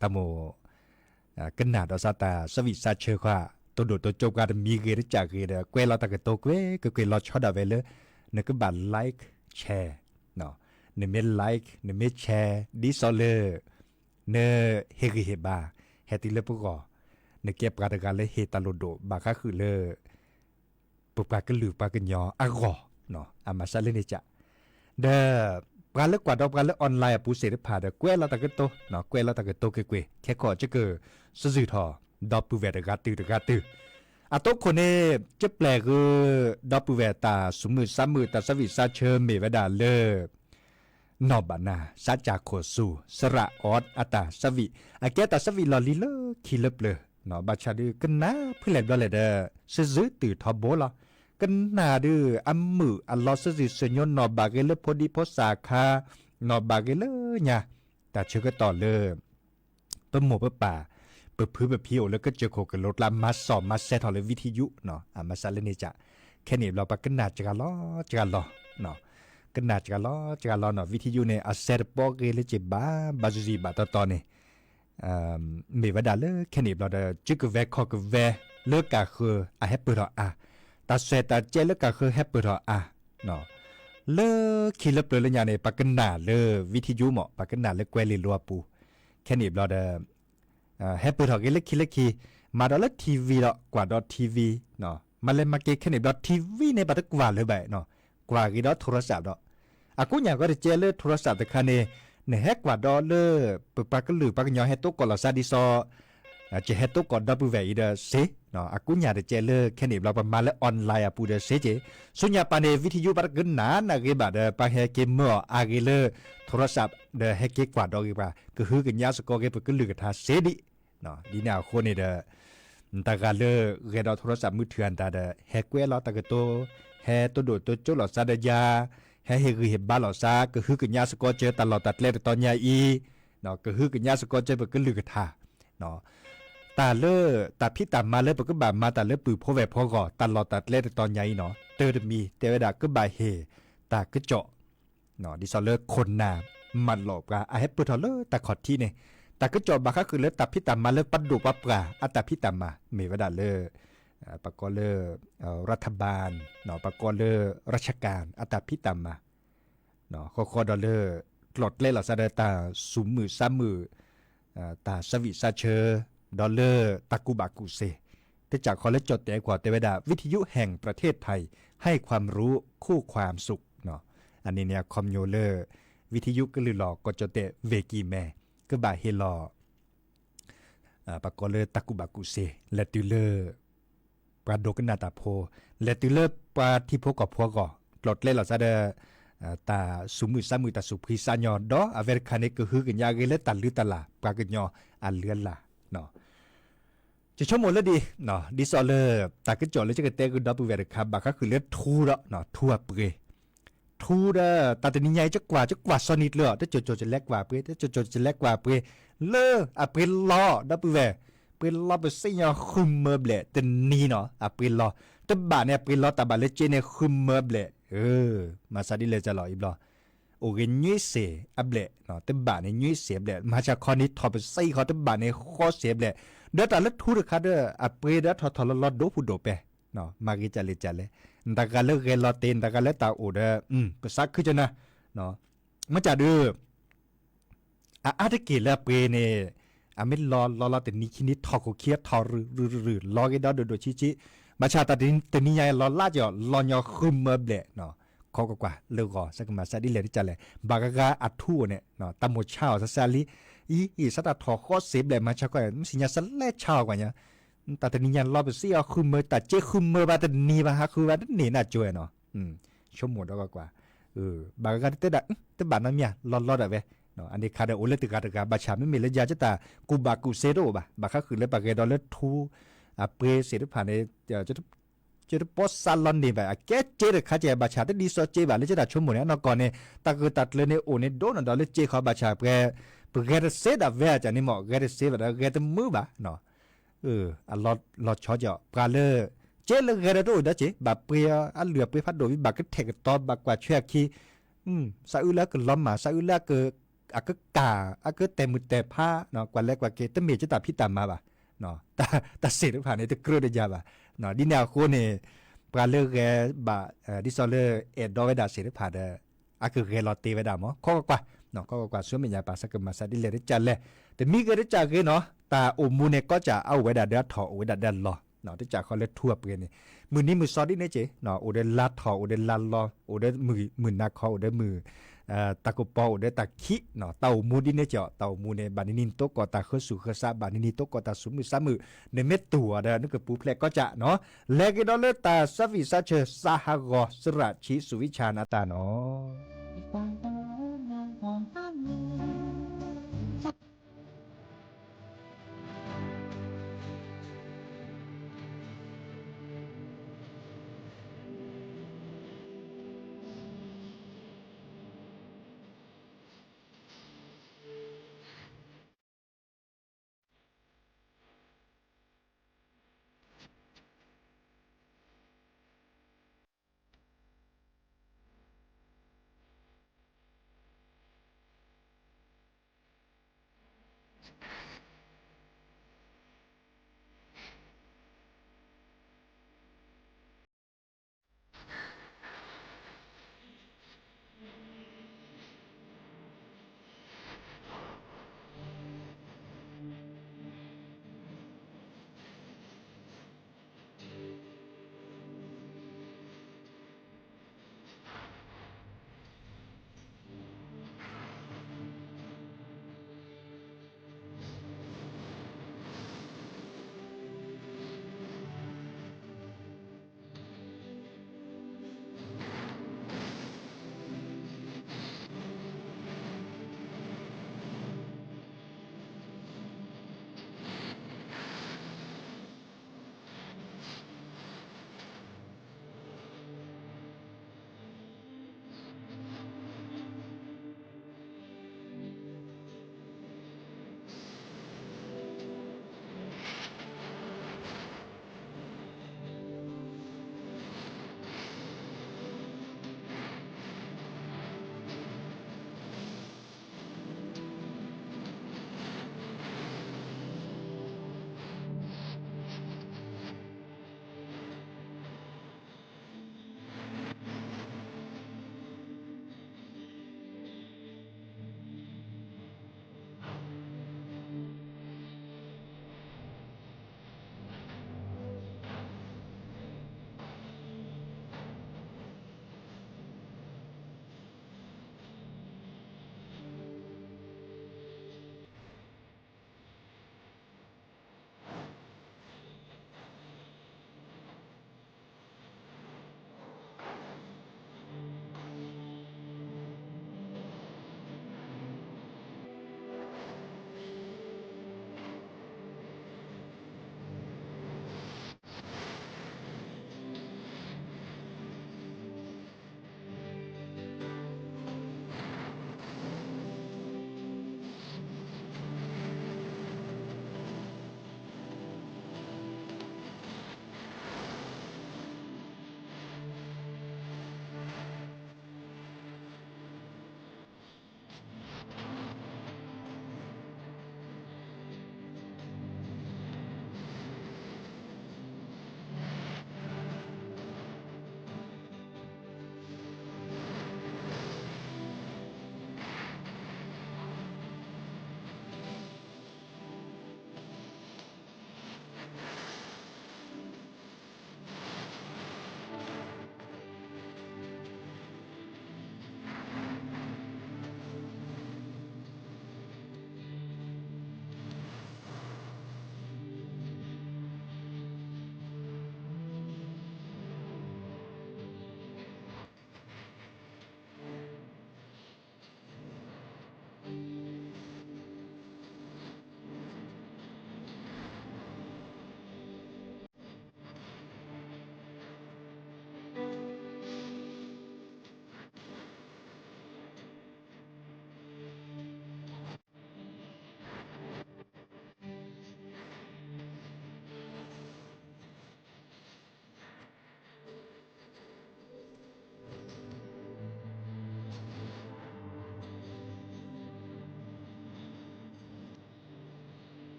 တၢ်မိၣ် ကနၣ်ဒီးစၢ်တၢ်ဆၢဝံၣ်စၢ်ဆၢခွါ တိဒိၣ်တိကၠိပှၤတမံၤဂ့ၤတကၢ်ဂ့ၤဒီး ကွဲးလီၤတၢ်ကတိၤကွဲးကကွဲးလီၤဆီဒၣ်ဝဲလၢ နကဘၣ် like share နမ့ၢ် like နမ့ၢ် share ဒ်သိးလၢ နဟ့ၣ်ဂံၢ်ဟ့ၣ်ဘါ ဟဲတုၤလၢပဂီၢ် နကဲပှၤတဂၤလၢဟ့ၣ်တၢ်လိၣ်ဒိၣ်ဘၣ်ဃးဃုာ်လၢ ပပှၤကလုာ်ပှၤကညီအဂီၢ် အမၤစၢ်လၢန့ၣ်က ဒီး ပှၤလၢကွၢ်ဒီးပှၤလၢ online အပူၤသ့ၣ်တဖၣ်ဒီး ကွဲးလီၤတၢ်ကတိၤ ကွဲးလီၤတၢ်ကတိၤကွ့ၢ်ကွ့ၢ် ခဲကီၢ်ကက စံးဆၢထီၣ် ဒီပုၢ်ဝဲၢ်တဂၤတုၤတဂၤတုၤ အတိခိၣ်န့ၣ် ကပျဲၢ်ဃုာ် ဒီပုၢ်ဝဲၢ်တၢ်သူၣ်မုာ်သးမုာ် တၢ်ဆၢဝံၣ်စၢ်ဆၢမ့ၢ်ဝဲဒၣ်လၢ နီၢ်ဘၣ်နၤ စးကၠၣ်ခိၣ်ဆူၣ် စရၣ်အီၣ်အတၢ်ဆၢဝံၣ် အကဲတၢ်ဆၢဝံၣ်လီၢ်လံၤလၢခံလၢပျၢၤ ဘၣ်ဆၣ်ဒုးကနၣ်ဖုလဲၣ်ဘျီလဲၣ်ဒီး စ့ၢ်စ့ၢ်တုၤထီဘိလီၤ. ကနၣ်ဒုးအမုာ်အလီၢ် စ့ၢ်စ့ၢ်ဆၢညိ နီၢ်ဘၣ်ဂ့ၤလၢဖိဒံဖိသၣ်ခါ နီၢ်ဘၣ်ဂ့ၤလၢညါ တၢ်ဆၢကတီၢ်လၢ ပမိၢ်ပပၢ် ပဖုပဖံအိၣ်လၢကစၢၢ်ခိၣ်ကလိကျါ မၤစီၣ်မၤဆဲးထီၣ်လၢဝံထယု အမၤစၢ်လၢန့ၣ်က ခဲန့ၣ်ဘျီ ပှၤကနၣ်စှၤလီၤစှၤလီၤ ကနၣ်စှၤလီၤစှၤလီၤနီၢ် ဝံထယုန့ၣ် အစဲတပီဂ့ၤလၢက့ၤဘၣ် ဘၣ်စံးဘၣ်တီတီန့ၣ် မ့ၢ်ဝဲဒၣ်လၢခဲန့ၣ်ဘျီဒီး ကုကဝဲၤခီၣ်ကဝဲၤလၢကၢ်ဃၢၤအဟဲပၢၢ်ထီၣ်အါ, တၢ်စွဲၣ်တၢ်ကဲလၢကၢ်ဃၢၤဟဲပၢၢ်ထီၣ်အါ လၢခံလၢပျၢၤလၢညါန့ၣ် ပှၤကနၣ်လၢဝံထယုမး ပှၤကနၣ်လၢကွဲၤလ့လိၤအပူၤ, ခဲန့ၣ်ဘျီဒီး ဟဲပၢၢ်ထီၣ်က့ၤလၢခံလၢခံ, မၤဒီးလၢ ထံၣ်ဝံၤ ဒီးကွၢ်ဒီး ထံၣ်ဝံၤ, မၤလဲၤမၤက့ၤခဲန့ၣ်ဘျီ ထံၣ်ဝံၤ န့ၣ် ပှၤတကွၢ်လၢၤဘၣ်, ကွၢ်က့ၤဒီး โทรศัพท์ ဒီး အကိးညၣ်ကီတကဲလၢ โทรศัพท์ တခါန့ၣ် နဟဲကွၢ်ဒီးလၢ ပပှၤကလုာ်ပှၤကညီဟဲတိကိးလီၤစၢ်ဒ်သိး ကဟဲတိကိးဒီပုၢ်ဝဲၢ်အံၤဒီးစ့, အကိးညၣ်တကဲလၢခဲန့ၣ်ဘျီ ပမၤလၢ online အပူၤဒီးစ့က့ၤ, ဆူညါပၤန့ၣ် ဝံထယု ပှၤတကနၣ်နၢ်ဂ့ၤဘၣ်ဒီး ပှၤဟဲက့ၤမၢအီၤအါဂ့ၤလၢ โทรศัพท์ ဒီးဟဲက့ၤကွၢ်ဒီးဂ့ၤပှၤ ကဟုကညးစ့ၢ်ကီးက့ၤပကလုၢ်ကထါစ့ဒံး, ဒ်န့ၣ်အဃိန့ၣ်ဒီး တၢ်ဂၤလၢဂဲၤဒီး โทรศัพท์มือถือ အတၢ်ဒီး ဟဲကွဲးလီၤတၢ်ကတိၤ, ဟဲတိဒိၣ်တိကၠိလီၤစၢ်ဒီးယၤ, ဟဲဟ့ၣ်ဂံၢ်ဟ့ၣ်ဘါလီၤစၢ် ကဟုကညးစ့ၢ်ကီးက့ၤတၢ်လီၢ်တၢ်ကျဲတတီၤညါအံၤ, ကဟုကညးစ့ၢ်ကီးက့ၤပကလုၢ်ကထါ တၢ်လၢ တၢ်ဖံးတၢ်မၤလၢပကဘၣ်မၤတၢ်လၢပုၢ်ဖိဝဲၢ်ဖိအဂီၢ် တၢ်လီၢ်တၢ်ကျဲတတီၤညါအံၤနီၢ် တၢတမံၤ တဲဝဲဒၣ်ကဘၣ်ဟ့ၣ်တၢ်ကစီၣ် ဒ်သိးလၢခိၣ်နၢ်မၢလီၤပှၤ အဟဲပၢၢ်ထီၣ်လၢတၢ်ခီၣ်ထံးန့ၣ် တၢ်ကစီၣ်ဘၣ်ဃးဃုာ်လၢတၢ်ဖံးတၢ်မၤလၢပှၤဒိၣ်ပှၤပှၢ်အတၢ်ဖံးတၢ်မၤ မ့ၢ်ဝဲဒၣ်လၢ ပှၤကိးလၢ รัฐบาล ပှၤကိးလၢ ราชการ အတၢ်ဖံးတၢ်မၤ ဃီဃီဒီးလၢ ကျိၤကျဲလီၤစၢ်ဒီးတၢ်သူၣ်မုာ်သးမုာ် တၢ်ဆၢဝံၣ်ဆၢဆၢ ဒီးလၢတၢ်ကူၣ်ဘၣ်ကူၣ်သ့ တကးခီလၢကၠီၣ်တဲာ်ကွၢ်တဲဝဲဒၣ် วิทยุแห่งประเทศไทย ให้ความรู้คู่ความสุข အန့ၣ်န့ၣ် အခီပညီလၢ ဝံထယုကလုၢ်လီၤ ကီၢ်ကၠီၣ်တဲာ်ဝ့ၢ်ကံၢ်မဲ ကဘၣ်ဟ့ၣ်လီၤ ပှၤကိးလၢတၢ်ကူၣ်ဘၣ်ကူၣ်သ့ လဲၤတုၤလၢ ပှၤဒိကနၣ်တၢ်ဖိ, လဲၤတုၤလၢပှၤထံဖိကီၢ်ဖိအဂီၢ်, ကျိၤကျဲလီၤစၢ်ဒီး တၢ်သူၣ်မုာ်သးမုာ် တၢ်သူၣ်ဖှံသးညီ ဒီးအဝဲတခါန့ၣ် ကဟုကညးဂ့ၤလၢတၢ်လုၢ်တၢ်လၢ် ပှၤကညီအလုၢ်အလၢ် ယဆိကမိၣ်လၢဒ် ဒ်သိးလၢ တၢ်ကစီၣ်လၢယကတဲဃုာ်ဒီပုၢ်ဝဲၢ်တခါ ဘၣ်ဃးဃုာ်လၢထူဒီး ထူအပှ့ၤ, ထူဒီး တၢ်တနံၤညါအံၤ ယကွၢ် ယကွၢ်စီၤနံၤကျၢၤအီၤ တစိၤစိၤယလဲၤကွၢ်အပှ့ၤ တစိၤစိၤယလဲၤကွၢ်အပှ့ၤ လၢအပှ့ၤလီၤ ဒီပုၢ်ဝဲၢ်, ပှ့ၤလီၤပသ့ၣ်ညါဃုမၢဘျဲၣ်တနံၤနီၤ အပှ့ၤလီၤ, တဘၣ်န့ၣ် အပှ့ၤလီၤတၢ်ဘၣ်လၢက့န့ၣ် ဃုမၢဘျဲၣ်, မၤစၢ်ဒ်လဲၣ်ကလီၤအံၤဘျီ အိၣ်ဂ့ၤညွံးစ့ၢ်အဘျဲၣ်, တဘၣ်န့ၣ်ညွံးစ့ၢ်အဘျဲၣ်, မၤစၢ်ခီန့ၣ်ထီၣ်ပသ့ၣ်ဃီ တဘၣ်န့ၣ်ဃီစ့ၢ်အဘျဲၣ်, ဒီးတၢ်လၢထူတခါဒီး အပှ့ၤဒီးထီၣ်ထီၣ်လီၤလီၤဒိၣ်ဖူဒိၣ်ပဲ, မၤဂ့ၤကလဲၣ်ကလဲၣ်, နတၢ်ဂၤလၢဂဲၤလီၤတ့ၢ် နတၢ်ဂၤလၢတၢ်အိၣ်ဒီး ကစးခုကနၤ, မ့ၢ်ကဒုး အအါတက့ၢ်လၢအပှ့ၤန့ၣ် အမ့ၢ်လီၤလီၤလီၤတနံၤခံနံၤ ထီၣ်ခိၣ်ခံထီၣ်ရုၢ်ရုၢ်ရုၢ် လီၤဂ့ၤဒီးဒိၣ်ဒိၣ်ဆံးဆံး, ဘၣ်ဆၣ်တၢ်တနံၤညါအံၤလီၤလၢကီး လီၤညီဃုမၢဘျဲၣ်, ခီကွၢ်ကွၢ်လၢဂီၤ စးကမၤစးဒ်လဲၣ်တကးလဲၣ် ဘၣ်ဂၤဂၤအထူအီၤန့ၣ် တၢ်မိၣ်ဆါအီၤစၢ်စၢ်လံ, အံၤ အံၤ စးတၢ်ထီၣ်ဃီစ့ဘျဲၣ်မၤဆါခီ မုၢ်ဆ့ၣ်ညါစလဲဆါအီၤကွၢ်ညါ, တၢ်တနံၤညါလီၤပစံးအီၤဃုမၢ တၢ်စ့ဃုမၢဘၣ်တနံၤဘၣ် ဟးဃုဘၣ်တန့ၢ်နၢ်ကၠိနီၤ, ဆိကမိၣ်ဒီးကွၢ်ကွၢ်, ဘၣ်ဂၤဂၤတတဲဒၣ် တဘၣ်နီတမံၤ လီၤလီၤဒၣ်ဝဲ, အန့ၣ်ခါဒီးအိၣ်လၢတဂၤတဂၤ ဘၣ်ဆၣ်မ့မ့ၢ်လၢယၤကတၢ်ကူၣ်ဘၣ်ကူၣ်စ့တအိၣ်ဘၣ်, ဘၣ်ဃးဃုာ်လၢပှၤဂဲၤဒီးလၢထူ အပှ့ၤစ့ၣ်တဖၣ်န့ၣ် ကတပီစးလီၤန့ၢ်ဘၣ် အကဲစ့တခါကဲ ဘၣ်ဆၣ်တဒ်စီစ့ဘၣ် လၢကတၢ်ဆိကမိၣ်န့ၣ် အနီၢ်ကီၢ်န့ၣ် တၢ်ဂၢၢ်တၢ်ကျၢၤန့ၣ်အိၣ်န့ၣ် ဒိၣ်နီၢ်ဒီးလၢစ့ခီ ဘၣ်ဆၣ်ပှၤ ပဂဲၤတစ့ဒၣ်ဝဲအကန့ၣ်မ့ၢ် ဂဲၤတစ့ဘၣ်ဒီးဂဲၤတမုာ်ဘၣ်, အလီၤဆီကီး ပှၤလၢ စ့လၢဂဲၤဒီးတအိၣ်ဒီးစ့ ဘၣ်ပှ့ၤအီၤ အလုၢ်အပှ့ၤဖးဒိၣ်ဝံၤ ဘၣ်ကထဲၣ်ကတီၤ ဘၣ်ကွၢ်ဆွဲအခံ စးအုလၢအကလီၤမၢ် စးအုလၢအကကၢ် အကတဲာ်မုၢ်တဲာ်ဖး ကွၢ်လဲၤကွၢ်က့ၤ တမ့ၢ်ကတၢ်ဖံးတၢ်မၤဘၣ်, တၢ်စ့ၣ်တဖၣ်န့ၣ် တကြၢးတယၤဘၣ်, ဒ်န့ၣ်အဃိန့ၣ် ပှၤလၢဂဲၤဘၣ် ဒ်သိးလၢအဲၣ်ဒိးဝဲဒၣ်စ့ၣ်တဖၣ်ဒီး အကဂဲၤလီၤတ့ၢ်ဝဲဒၣ်မ့ၢ် ခီကွၢ်ကွၢ်, ခီကွၢ်ကွၢ် ဆူမဲာ်ညါပာ်စၢကမၤစးဒ်လဲၣ်တကးလဲၣ်, တမံၤဂ့ၤတကးဂ့ၤနီၤ တၢ်အိၣ်မူန့ၣ် ကီးစးအအိၣ်ဝဲဒၣ်ဒီးအထီၣ်အိၣ်ဝဲဒၣ်ဒီးအလီၤ, တကးဃီလၢထူအပှ့ၤန့ၣ် မုၢ်နံၤမုၢ်စီၤဒ်န့ၣ်က့ၤ အိၣ်ဒီးလါထီၣ်အိၣ်ဒီးလါလီၤ အိၣ်ဒီးမုၢ်နၤခီအိၣ်ဒီးမုၢ် တၢ်ကပီၤအိၣ်ဒီးတၢ်ခံး, တၢ်အိၣ်မူဒ်န့ၣ်က့ၤ တၢ်အိၣ်မူန့ၣ် ဘၣ်နံၤနံၤနံၤတိကီၢ်တၢ်ဃၢဆူၣ်ဃၢဆး ဘၣ်နံၤနံၤနံၤတိကီၢ်တၢ်ဆူးမုၢ်ဆါမုၢ်, နမ့ၢ်တူၢ်အီၤဒီး နကပူၤဖျဲးကီးစးနီၤ, လဲၤက့ၤဒီးလၢတၢ်ဆၢဖံးဆၢဆၢ စးဟးဂီၤ စရၣ်ဆံးစူၤဝံၣ်ဆၣ်နၤတၢ်နီၤ.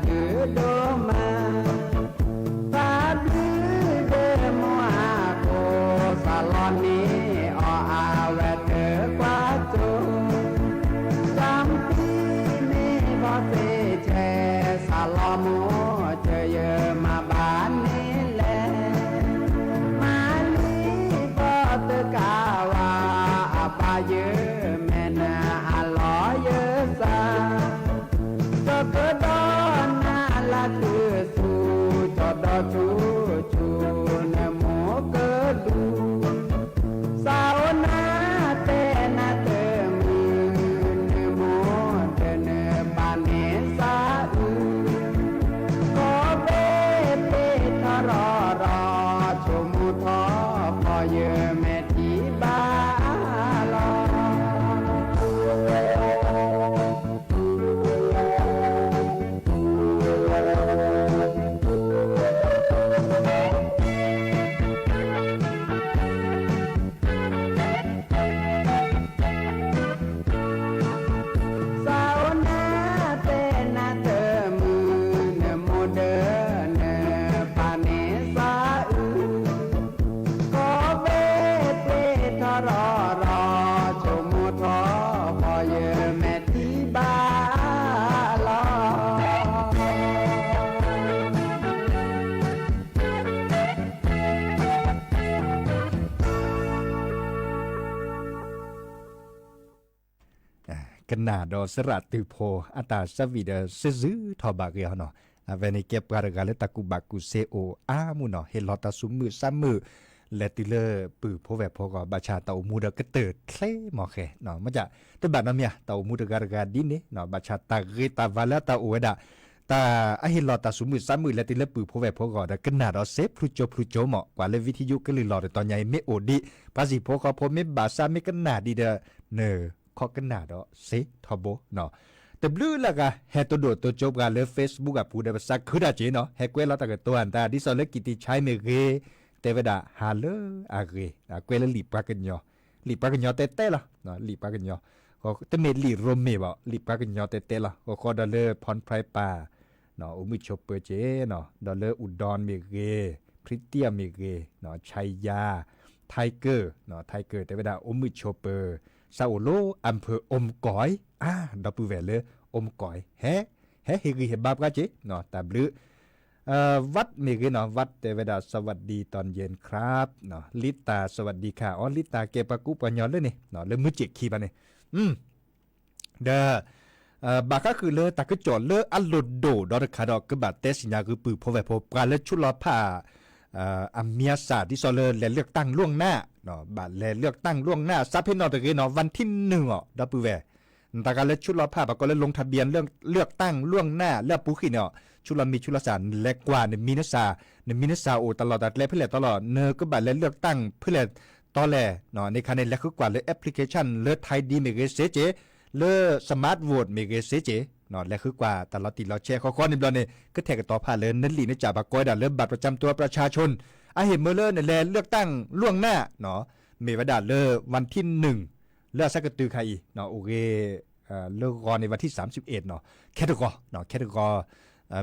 ဒုးဒိၣ်မး, သးဘျုးဒဲးမိၢ်အခိၣ် စးလီၤန့ၢ်အီၤ အဝဲတကွၢ်ကၠိ, တၢ်မတံမ့ၢ်ဘီသ့ၣ်ဆဲး စးလီၤမိၢ် ကၢယမၤဘၣ်န့ၣ်လဲၣ်, မၤလံဘီသကးဝါ အဘၣ်ယမဲာ်နၤ အလီၤယသး ဒီးကဒီးနၤလၢထူၣ်ဆူၣ် ကၠီဒီးဆူၣ်ဆူၣ် နမိၢ်ကဒူ, စးအိၣ်နၤတဲနၤတမုာ် နမိၢ်ဒီးနပၢ်န့ၣ်စးအုး, ကီဘ့ၣ်ပ့ၢ်ထီရီၣ်ရီၣ် ဆိကမိၣ်ထီၣ်ဃီ ယမဲာ်ထံၣ်ဘၣ်လီၤ. စးအိၣ်နၤတဲနၤတမုာ် နမိၢ်ဒီးနပၢ်န့ၣ်စးအုး, ကီဘ့ၣ်ပ့ၢ်ထီရီၣ်ရီၣ် ဆိကမိၣ်ထီၣ်ဃီ ယမဲာ်ထံၣ်ဘၣ်လီၤ. ကနၣ်ဒီးစရၣ်တုၤဖိ အတၢ်စးဝံၤဒီး စ့ၢ်စုထီၣ်ဘၣ်ဂ့ၤအီၤနီၤ, အဝဲန့ၣ်ကဲပှၤတဂၤလၢတၢ်ကူၣ်ဘၣ်ကူၣ်သ့အိၣ်အါမူနီၤ, ဟ့ၣ်လီၤတၢ်သူၣ်မုာ်သးမုာ် လဲၤတုၤလၢပုၢ်ဖိဝဲၢ်ဖိဂီၢ်, ဘၣ်ဆၣ်တၢ်အိၣ်မူဒီးကတၢၢ်ချ့မီၢ်ဃဲ, မ့ၢ်တဘၣ်နီတမံၤ တၢ်အိၣ်မူတဂၤတဂၤဒ်န့ၣ်, ဘၣ်ဆၣ်တၢ်ဂ့ၤတၢ်ဝါလၢတၢ်အိၣ်ဝဲဒၣ် တၢ်အဟ့ၣ်လီၤတၢ်သူၣ်မုာ်သးမုာ် လဲၤတုၤလၢပုၢ်ဖိဝဲၢ်ဖိဂီၢ်ဒီး ကနၣ်ဒီးစ့ဖျူကၠိဖျူကၠိမီၢ်, ကွၢ်လၢ video ကလုၢ်လီၤတတီၤညါအံၤ မ့ၢ်အိၣ်ဒံး ပှၤစံၣ်ဖိဃီဖိ မ့ၢ်ဘၣ်ဆၣ်မ့ၢ်ကနၣ်ဒံးဒီး နခိးကနၣ်ဒီးစ့ထီဘိ, တဘျုးလၢဂၤ ဟဲတိၢ်ဒိၣ်တိၢ်ကၠိပှၤလၢ Facebook အပူၤဒီး ပသးခုတၢ်က့နီၤ, ဟဲကွဲလီၤတၢ်ကတိၤအတၢ် ဒ်သိးလၢ ကံၣ်တံၣ်ဆါမ့ၢ်ဂ့ၤ, တဲဝဲဒၣ်ဟးလၢအဂ့ၤ, ကွဲလၢလံာ်ပှၤကညီ, လံာ်ပှၤကညီတဲတဲလီၤ, လံာ်ပှၤကညီ, တမ့ၢ်လံာ်ရိမ့ၤဘၣ်, လံာ်ပှၤကညီတဲတဲလီၤ, ဃီဃီဒီးလၢ ဖီၣ်ဖြဲပၢ် အိၣ်မုာ်ဆိးပၢၤက့နီၤ, ဒီးလၢ အူဒီၣ်မ့ၢ်ဂ့ၤ, ဖြံတံၣ်မ့ၢ်ဂ့ၤ, ဆါယါ, ထါကၢၣ်, ထါကၢၣ်တဲဝဲဒၣ် အိၣ်မုာ်ဆိးပၢၤ, စးအိၣ်လၢ အၣ်ဖၢၣ်အိၣ်မကီၢ်, ဒီပုၢ်ဝဲၢ်လၢ အိၣ်မကီၢ်, ဟဲ, ဟဲဟ့ၣ်ဂံၢ်ဟ့ၣ်ဘါပှၤက့, တၢ်ဘျုး ဝၣ်မ့ၢ်ဂ့ၤနီၤ, ဝၣ်တဲဝဲဒၣ် สวัสดีตอนเย็นครับ, လံတၢ် สวัสดีค่ะ, အီ လံတၢ်ကဲပှၤကူပှၤကညီလၢန့ၣ်, လၢမုၢ်စ့ၢ်ခံဘၣ်န့ၣ်, ဒီး ဘၣ်ဃးဃုာ်လၢတၢ်ကစီၣ်လၢအလိၣ်ဒိၣ်ဒီးတခါဒီး ကဘၣ်တဲသ့ၣ်ညါဃုာ်ပုၢ်ဖိဝဲၢ်ဖိ ပှၤလၢဆူးလီၤဖး အမံၤအသၣ် ဒ်သိးလၢလဲၤ เลือกตั้งล่วงหน้า, ဘၣ်လဲၤ เลือกตั้งล่วงหน้า, စးဖဲနီၣ်တဂ့ၤနီၤ, วันที่หนึ่งအီၤ ဒီပုၢ်ဝဲၢ်, နတဂၤလၢဆူးလီၤဖး ပှၤကိးလၢ ลงทะเบียนเลือกตั้งล่วงหน้า လၢအပူၤဃံန့ၣ်အီၤ, ဆူးလီၤမံၤဆူးလီၤသၣ် နလဲၤကွၢ် နမံၤနသၣ်, နမံၤနသၣ်အိၣ်တလီၢ်တၢ်ကျဲဖဲလဲၣ်တလီၢ်, နကဘၣ်လဲၤ เลือกตั้ง ဖဲလဲၣ်တီလဲၣ်, န့ၣ်ခါန့ၣ် လဲၤဃုကွၢ်လၢ application လၢ ไทยดี မ့ၢ်ဂ့ၤစ့က့, လၢ สมาร์ทโหวต မ့ၢ်ဂ့ၤစ့က့, လဲၤဃုကွၢ်တၢ်လီၤတံၢ်လီၤဆဲး ဃီဃီန့ၣ်ဘျီန့ၣ် ကထဲးကတီၤဖးလၢနလံာ်နကၠၣ် ဘၣ်ကိးဝဲဒၣ်လၢ บัตรประจำตัวประชาชน, အဟ့ၣ်မၢလၢနလဲၤ เลือกตั้งล่วงหน้า, မ့ၢ်ဝဲဒၣ်လၢ วันที่หนึ่ง လၢအဆၢကတုၤခါအံၤ, အိၣ်ဂ့ၤ လၢဂီၤန့ၣ် วันที่สามสิบเอ็ดနီၤ, ခဲတဂီၤ, ခဲတဂီၤ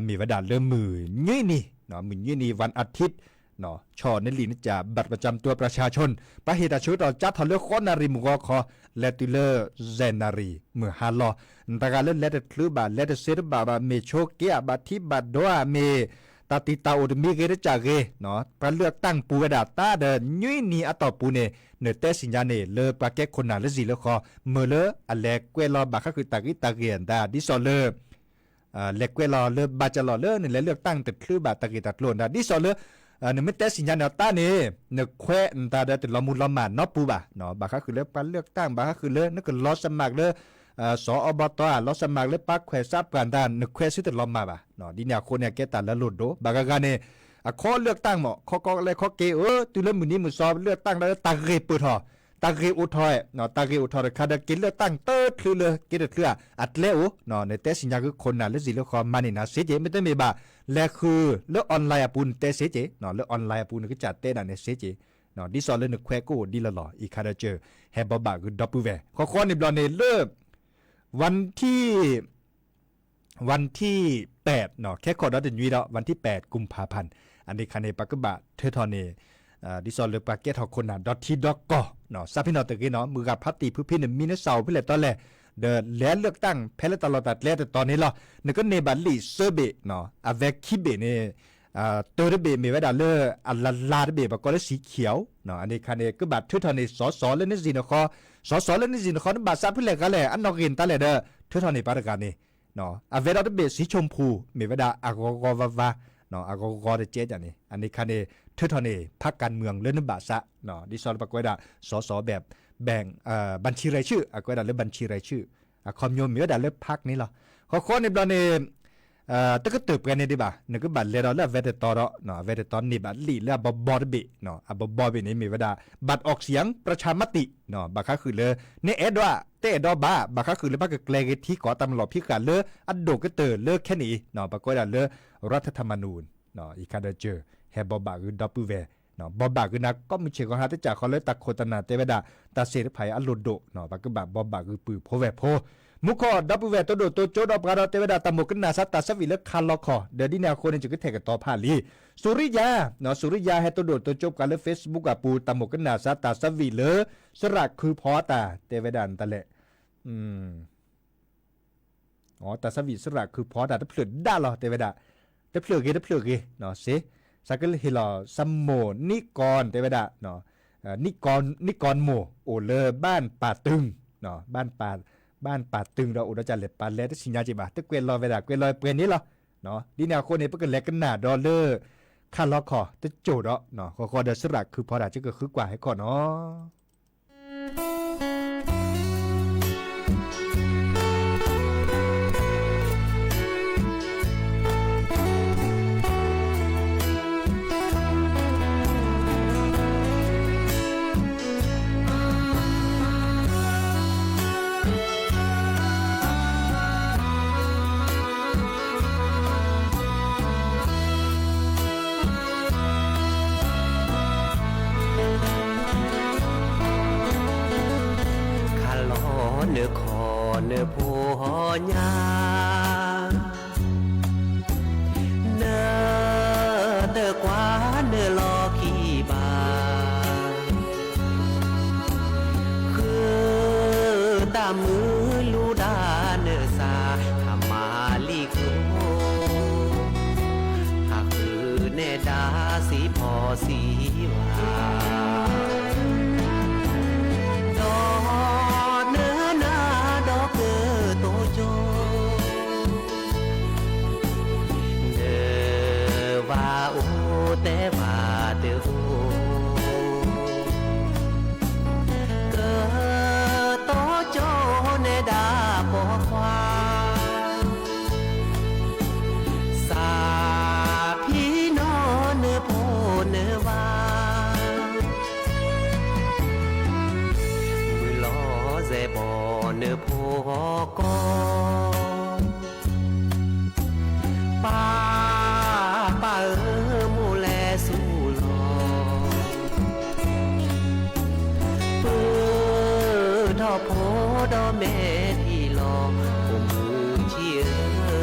မ့ၢ်ဝဲဒၣ်လၢမုၢ်နွံနံၤ, မုၢ်နွံနံၤ วันอาทิตย์, ဆီၣ်နလံာ်နကၠၣ် บัตรประจำตัวประชาชน, ပှၤဟ့ၣ်တၢ်ဆၢကတီၢ် ကၠါထီၣ်လၢဃိးနၣ်ရံၣ်မုၢ်ဂီၤခီ, လဲၤတုၤလၢ ဆယ်နၣ်ရံၣ် မုၢ်ဟါလီၤ, နတဂၤလၢလဲၤတချုးဘၣ် လဲၤတသ့တဘၣ်ဘၣ် မ့ၢ်ဆိးက့ဧါ ဘၣ်ထံဘၣ်ဒိဧါ မ့ၢ်တၢ်တံာ်တာ်အိၣ်တမံၤဂ့ၤတကၠၢ်ဂ့ၤ, ပှၤ เลือกตั้ง ပူၤဝဲဒၣ်တၢ်ဒီး နွံနံၤအတီၢ်ပူၤန့ၣ် နတဲသ့ၣ်ညါန့ၣ် လၢပှၤကဲခိၣ်နၢ်လၢစံၣ်လၢဃီ, မၢလၢအလဲၤကွဲးလီၤဘၣ်ဃးဃုာ်တၢ်ဂ့ၢ်တၢ်ဂ့ၢ်အတၢ် ဒ်သိးလၢ လဲၤကွဲးလီၤလၢဘၣ်ကလီၤလၢနလဲၤ เลือกตั้ง တချုးဘၣ်တၢ်ဂ့ၢ်တၢ်ကျိၤနၢ်, ဒ်သိးလၢ နမ့ၢ်တဲသ့ၣ်ညါန့ၣ်အတၢ်န့ၣ် နခွဲးနတၢ်ဒီးတလီၤမုၢ်လီၤမၢ်နီတပူၤဘၣ်, ဘၣ်ဃးဃုာ်လၢပှၤ เลือกตั้ง, ဘၣ်ဃးဃုာ်လၢနကလီၤစမၢ်လၢ စီၤအီဘီတီဧါ, လီၤစမၢ်လၢပှၤခွဲးစးပှၢ်တၢ် နခွဲးဆူတလီၤမၢ်ဘၣ်, ဒ်န့ၣ်အဃိန့ၣ် အကဲတၢ်လၢလိၣ်ဒိၣ်, ဘၣ်ဂၤဂၤန့ၣ် အခီ เลือกตั้ง မ့ၢ် ခီကီလဲခီက့ၤဧၢ တုၤလၢမုၢ်နံၤမုၢ်သီ เลือกตั้ง ဒီးတၢ်ဂ့ၢ်ပၢၢ်ထီၣ်, တၢ်ဂ့ၢ်အိၣ်ထီၣ်, တၢ်ဂ့ၢ်အိၣ်ထီၣ်တခါဒီး က့ၤ เลือกตั้ง တချုးလၢက့ၤတချုးဧါ, အကျဲအိၣ်, နတဲသ့ၣ်ညါဃုာ်ခိၣ်နၢ်လၢစံၣ်လၢဃီ မၤန့ၢ်နၤစ့က့, မ့တမ့ၢ်ဘၣ် လဲၤဃုာ်လၢ online အပူၤနတဲစ့က့, လၢ online အပူၤ နကစၢ်တဲဒၣ်န့ၣ်စ့က့, ဒ်သိးလၢနခွဲးကအိၣ်ဒ်လီၢ်လီၢ်, အံၤခါဒီးစၢၤ ဟဲဘိးဘၣ်ဂ့ၤဒီပုၢ်ဝဲၢ်, ဃီဃီန့ၣ်ဘျီန့ၣ်လၢ วันที่ วันที่ แปด နီၤ ခဲခိၣ်ဒီးတနွံဒီး วันที่แปด กุมภาพันธ์ အန့ၣ်ခါန့ၣ် ပကဘၣ်ထုးထီၣ်န့ၣ် ဒ်သိးလၢပှၤကဲထီၣ်ခိၣ်နၢ်ဒီးထံဒီးကီၢ် စးဖဲနီၣ်တဂ့ၤနီၤ မုၢ်ဂၤဖါတံၢ်ဖုဖံန့ၣ် မံနစၢ်အိၣ်ဖဲလဲၣ်တီလဲၣ် ဒီးလဲၤလၢကတၢၢ်ဖဲလၢတၢ်လီၢ်တၢ်ကျဲတတီၤန့ၣ်လီၤ. နကန့ၢ်ဘၣ်လံာ်စၢဘ့ၣ် အဝဲခံဘ့ၣ်န့ၣ် တၢတဘ့ၣ်မ့ၢ်ဝဲဒၣ်လၢအလၤလၤတဘ့ၣ် ပကိးလၢ สีเขียว အန့ၣ်ခါန့ၣ် ကဘၣ်ထုးထီၣ်န့ၣ် စီၤစီၤလၢနစံၣ်နဃီ, စီၤစီၤလၢနစံၣ်နဃီ နဘၣ်စးဖဲလဲၣ်ဂၤလဲၣ် အနီၣ်ဂံၢ်နတၢ်လဲၣ်ဒီး ထုးထီၣ်န့ၣ်ပှၤတဂၤန့ၣ် အဝဲဒီးတဘ့ၣ် สีชมพู မ့ၢ်ဝဲဒၣ်အဂီၤဂီၤဝါဝါ အဂီၤဂီၤတကဲကန့ၣ် အန့ၣ်ခါန့ၣ် ထုးထီၣ်န့ၣ် พรรคการเมือง လၢနဘၣ်စး ဒ်သိးလၢပကွဲးဒၣ် စီၤစီၤဘဲၣ် แบ่ง บัญชีรายชื่อ အကွဲးဒၣ်လၢ บัญชีรายชื่อ အခီပညီမ့ၢ်ဝဲဒၣ်လၢ พรรค န့ၣ်လီၤ. ဃီဃီန့ၣ်ဘျီန့ၣ် တကတၢၢ်ပှဲၤန့ၣ်ဒံးဘၣ် နကဘၣ်လဲၤဒီးလၢအဝဲတတီၤဒီး အဝဲတတီၤန့ၢ်ဘၣ်လံာ်လၢအဘီဘီတဘ့ၣ် အဘီဘီဘ့ၣ်န့ၣ်မ့ၢ်ဝဲဒၣ် บัตรออกเสียงประชามติ ဘၣ်ဃးဃုာ်လၢ နအဲၣ်ဒိးဧါ တအဲၣ်ဒိးဘၣ် ဘၣ်ဃးဃုာ်လၢပှၤကကျဲၤဂ့ၤထံကီၢ် တၢ်မၤလီၢ်ဖံးဃာ်လၢအဒိၣ်ကတၢၢ်လၢခဲန့ၣ်အံၤ ပကွဲးဒၣ်လၢ รัฐธรรมนูญ အံၤခါဒီးစၢၤ ဟဲဘီဘၣ်ဂ့ၤဒီပုၢ်ဝဲၢ် ဘီဘၣ်ဂ့ၤနၤကိးမုၢ်ဆ့ၣ်ဂီၤဟါတကးဃီလၢတၢ်ခိၣ်တၢ်နၢ်တဲဝဲဒၣ် တၢ်စ့ၣ်တဖၣ်အံၤအလိၣ်ဒိၣ် ပကဘၣ်ဘီဘၣ်ဂ့ၤပုၢ်ဖိဝဲၢ်ဖိ မူခိၣ်ဒီပုၢ်ဝဲၢ်တိဒိၣ်တိကၠိဒီးပှၤဒီးတဲဝဲဒၣ်တၢ်မိၣ်ကနၣ်စးတၢ်သးဝံၣ်လၢခးလီၤခီၣ် ဒီးဒ်န့ၣ်အဃိန့ၣ် ယကထဲၣ်ကတီၤဖးလံ สุริยา နီၤ สุริยาဟဲတိဒိၣ်တိကၠိပှၤလၢ Facebook အပူၤ တၢ်မိၣ်ကနၣ်စးတၢ်သးဝံၣ်လၢ စရၣ်ခုဖီတၢ် တဲဝဲဒၣ်နတလဲၣ် တၢ်သးဝံၣ်စရၣ်ခုဖီတၢ်တဖျၢၣ်ဒၣ်လီၤ တဲဝဲဒၣ် တဖျၢၣ်ဂ့ၤတဖျၢၣ်ဂ့ၤ စ့ စးကဟ့ၣ်လီၤ စမိၢ်နံၣ်ကီၢ် တဲဝဲဒၣ် နံၣ်ကီၢ်မိၢ် အိၣ်လၢ บ้านป่าตึง บ้านป่า บ้านป่าตึง ဒီးအိၣ်ဒီးကလဲၣ်ပာ်လဲၣ်တသ့ၣ်ညါက့ၤဘၣ် တကွဲးလီၤဝဲဒၣ် ကွဲးလီၤပှဲၤန့ၣ်လီၤ ဒ်န့ၣ်အဃိန့ၣ် ပကလဲၤကနၣ်ဒီးလၢ ခးလီၤခီၣ်တကၠိၢ်ဒီး ဃီဃီဒီးစရၣ်ခုဖီတၢ် ကကဃုကွၢ်ဟဲခီနီၤ ခးလီၤနခီၣ်နဖိညါ နတကွၢ်နလီၢ်ခံဘၣ် ဃုတၢ်မုာ်လူၤဒါနစၢ် အမၤလံၤကျိ ဟးဃုန့ၢ်ဒါစံးဖီစံးဝါ ဒီးနနၤဒီးကတိၤကၠိ နဘၣ်အိၣ်တဲဘၣ်တအိၣ် ကတိၤကၠိန့ၢ်ဒၣ်ပိာ်ခွါ စးဖံးနီၢ်နဖိနဝၤ မုၢ်လီၤစဲၤဘီၣ်နဖိကီၢ် ပၢ်ပၢ်ဧၢ မိၢ်လဲၤဆူၣ်လီၤ ပုၢ်ဒီးဖိဒီးမဲာ်ထံလီၤ ဖိမုၣ်ဆံးဧၢ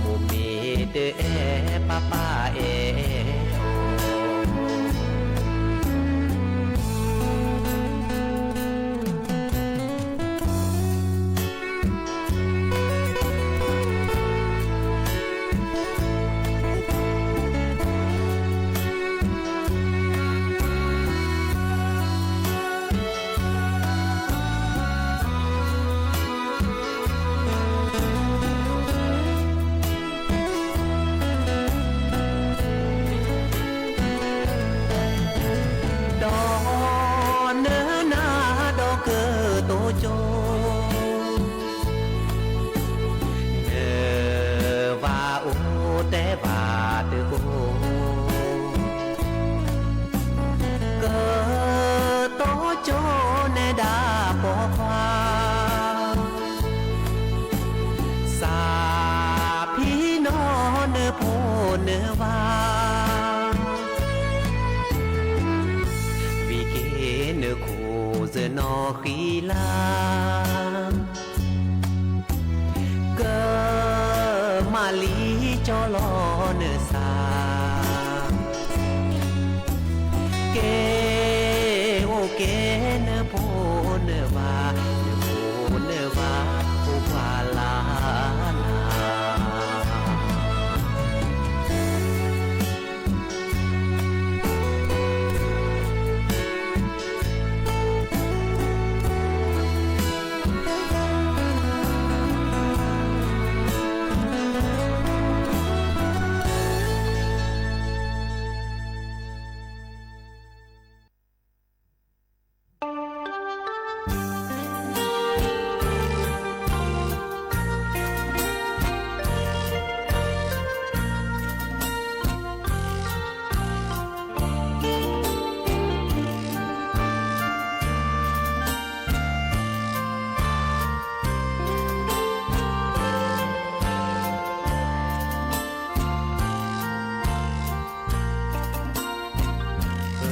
မိၢ်မ့ၢ်တအဲၣ် ပၢ်ပၢ်အဲၣ်အီၤ ဒီးနနၤဒီးကတိၤကၠိ နဘၣ်အိၣ်တဲဘၣ်တအိၣ် ကတိၤကၠိန့ၢ်ဒၣ်ပိာ်ခွါ စးဖံးနီၢ်နဖိနဝၤ ဝံၤက့ၤနခိၣ်စနီၤဃံလၤ က မၤလံကၠီလီၤနသး, ကဲအိၣ်ကဲနဖိနဘါ, နဖိနဘါအိၣ်ပှၤလၢ်လၢ်.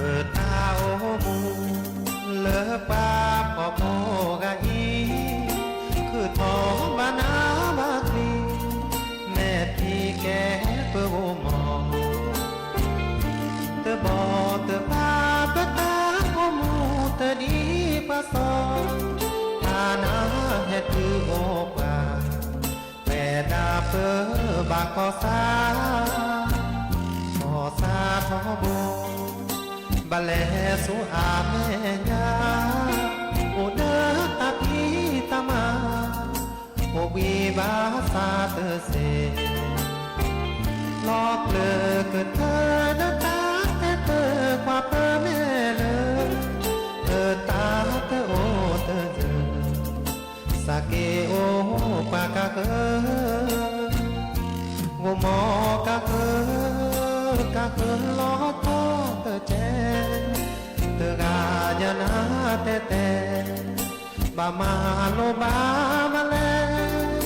ပတၢ်အိၣ်မူ လၢပှၤဖှီၣ်ဖိဂၤအံၤ, ခုၣ်ထီၣ်ဘၣ်နးဘၣ်ချံ, မဲာ်ထံကဲပဂိၢ်မီၢ်, တဘီတဘါပတၢ်အိၣ်မူတဒ်ပှၤစီၤ, တၢ်နးဟဲတုၤအိၣ်ပှၤ ဝဲဒၣ်ပဘၣ်ကီၢ်ဆၣ်, ကီၢ်ဆၣ်ထီဘိ, ဘၣ်လဲၤဆူအမဲာ်ညါ, အိၣ်ဒီးတၢ်ဖံးတၢ်မၤ, အိၣ်ဘှံးဘၣ်ဆၣ်တစ့ၢ်, လီၤကျၢၤကထၢနတၢ်အဲၣ်တၢ်ကွၢ်ပမဲာ်လၢ, အတၢ်တအိၣ်တယၢၢ် စးက့ၤအိၣ်ပှၤကဃၢၤ, ဂိၢ်မီၢ်ကဃၢၤ, ကဃၢၤလီၤထီၣ်တကဲ, တဂၤညါနၤတဲတဲ, ဘၣ်မၤလိဘၣ်မၤလဲၣ်,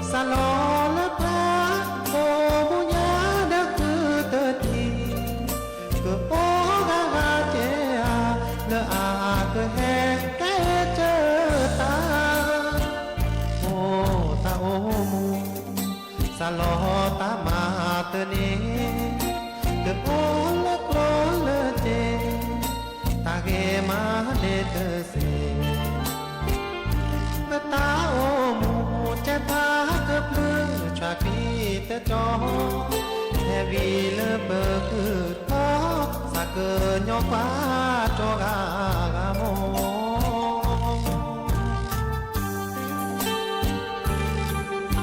စးလီၤလၢပှၤ, အိၣ်မူညါဒီးဃုတထံၣ် ကအိၣ်ဂၤဂၤကဲဧါ, လၢအကဟဲကဲကၢတၢ်, အိၣ်တၢ်အိၣ်မူ, စးလီၤတၢ်မၤတန့ၢ်, တအိၣ်လၢကျိလၢစ့, တၢ်ဂ့ၤမၤန့ၢ်တစ့ၢ် ပတၢ်အိၣ်မူကဲဖးကဖျၢၣ် ဆွးကံတကီ, ဟဲဝံၤလၢပကုၢ်ထီ, သးကညီကွၢ်ကၠီဂၤဂၤမီၢ်.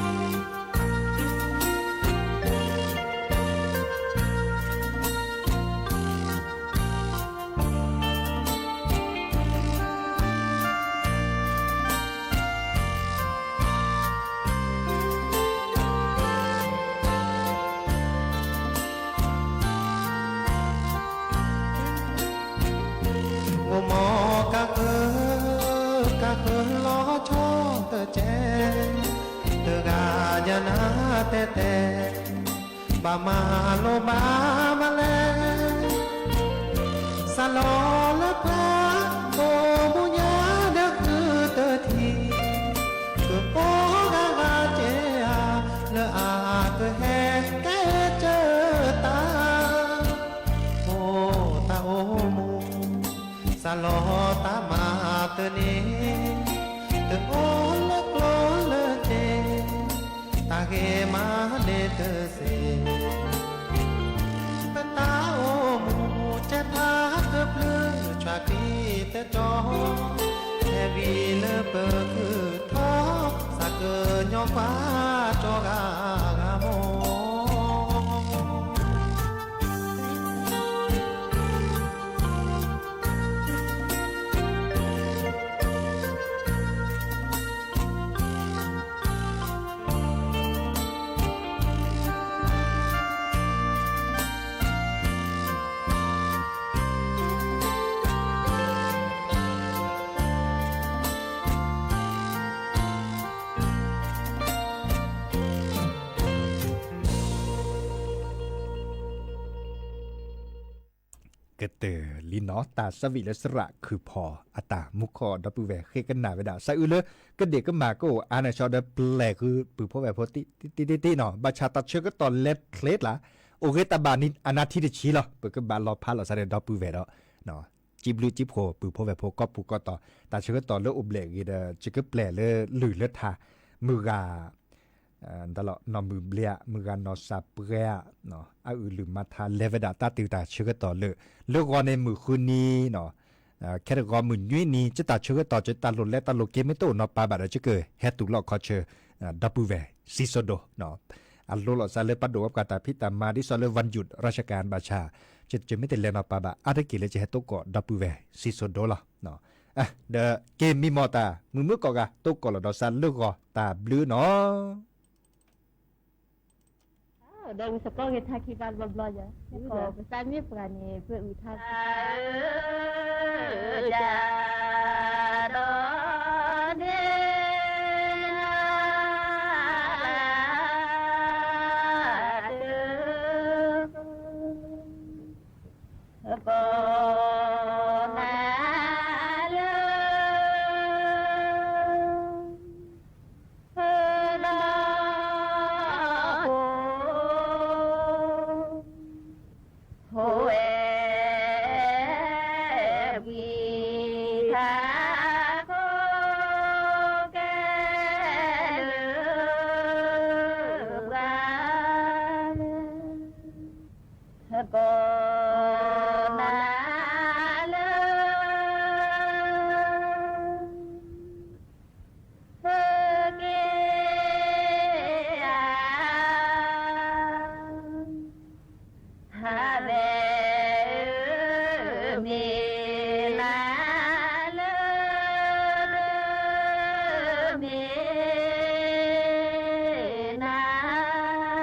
ဂိၢ်မီၢ်ကဃၢၤ, ကဃၢၤလီၤဆီတကဲ, တဂၤညါနၤတဲတဲ, ဘၣ်မၤလိဘၣ်မၤလဲၣ်, စးလီၤလၢပှၤ, အိၣ်မူညါဒီးဃုတထံၣ်, ကအိၣ်ဂၤဂၤကဲဧါ, လၢအကဟဲကဲကၢတၢ် အိၣ်တၢ်အိၣ်မူ, စးလီၤတၢ်မၤတန့ၢ်, တအိၣ်လၢကျိလၢစ့, တၢ်ဂ့ၤမၤန့ၢ်တစ့ၢ်, ပတၢ်အိၣ်မူကဲဖးကဖျၢၣ် ဆွးကံတကီ, ဟဲဝံၤလၢပကုၢ်ထီ, သးကညီကွၢ်ကၠီဂၤဂၤမီၢ်. ကတၢၢ်လံနီၤ တၢ်ဆၢဝံၣ်လၢစရၣ်ခုၣ်ဖီၣ်အတၢ်မူခီၣ် ဒီပုၢ်ဝဲၢ်ဃ့ကနၣ်ဝဲဒၣ် စးအုးလၢ ကဒ့ၣ်ကမၣ်ကအိၣ်အါန့ၣ် ဆီဒီးပျဲၢ်ဃုာ်ပုၢ်ဖိဝဲၢ်ဖိတ့တ့တ့နီၤ ဘၣ်ဆၣ်တၢ်ဆၢကတီၢ်လဲၤချ့ကျါ အိၣ်ဂ့ၤတၢ်ဘၣ်အနံၤထံတဆံလီၤ ပကဘၣ်လီၤဖးလီၤစၢ်ဒီးဒီပုၢ်ဝဲၢ်ဒီး စံးဘျုးစံးဖှိၣ်ပုၢ်ဖိဝဲၢ်ဖိကိးပူၤကိးတီၤ တၢ်ဆၢကတီၢ်လၢအိၣ်ဘျဲၣ်ဂ့ၤဒီး ယကပျဲၢ်လၢလုၢ်လၢထါ မုၢ်ဂၤ ဒ်လီၤ နီၢ်မုၢ်ဘျ့ဧါ မုၢ်ဂၤနီၢ်စၢ်ပှဲၤဧါ အအုၣ်လုၢ်မၤထါ လဲၤဝဲဒၣ်တၢ်တုၤတၢ်ဆၢကတီၢ်လၢ လၢဂီၤန့ၣ်မုၢ်ဃုနံၤနီၤ ခဲတဂီၤမုၢ်နွံနံၤ ကတၢ်ဆၢကတီၢ် ကတၢ်လိၣ်လဲတၢ်လိၣ်က့ၤမ့ၢ်တအိၣ်နီၤပာ်ဘၣ်ဒီး ယကဟဲတူၢ်လိာ်ခီဆၢ ဒီပုၢ်ဝဲၢ် စံးစိဒိၣ် အလိၤလိာ်စၢ်လၢပဒိၣ်ဝဲပှၤတၢ်ဖံးတၢ်မၤ ဒ်သိးလၢ วันหยุดราชการ ဘၣ်ဆၣ် ယမ့ၢ်တလဲၤနီၤပာ်ဘၣ် အါတက့ၢ်လၢယဟဲသကိးဒီပုၢ်ဝဲၢ် စံးစိဒိၣ်လီၤ. ဒီးက့ၤမံမီၢ်တၢ် မုာ်မုာ်ကီၢ်ဂၤ သကိးလီၤဒီးစၢ်လၢဂီၤ တၢ်ဘျုးနီၤ ဒီးဝံသကိးဂ့ၤထါခံဘၣ်ဘျီဘျီယၤ ပသးမ့ၢ်ပှၤန့ၣ် ပအုၣ်ထါ ကိးနၤလၢ ဒီး ဖိဝဲၢ်ဝံထါ ခိၣ်ကဲလၢပှၤ ကိးနၤလၢ ဟဲက့ၤဧါ ဟးဝဲဧၢ မ့ၢ်နၤလၢ မ့ၢ်နၤ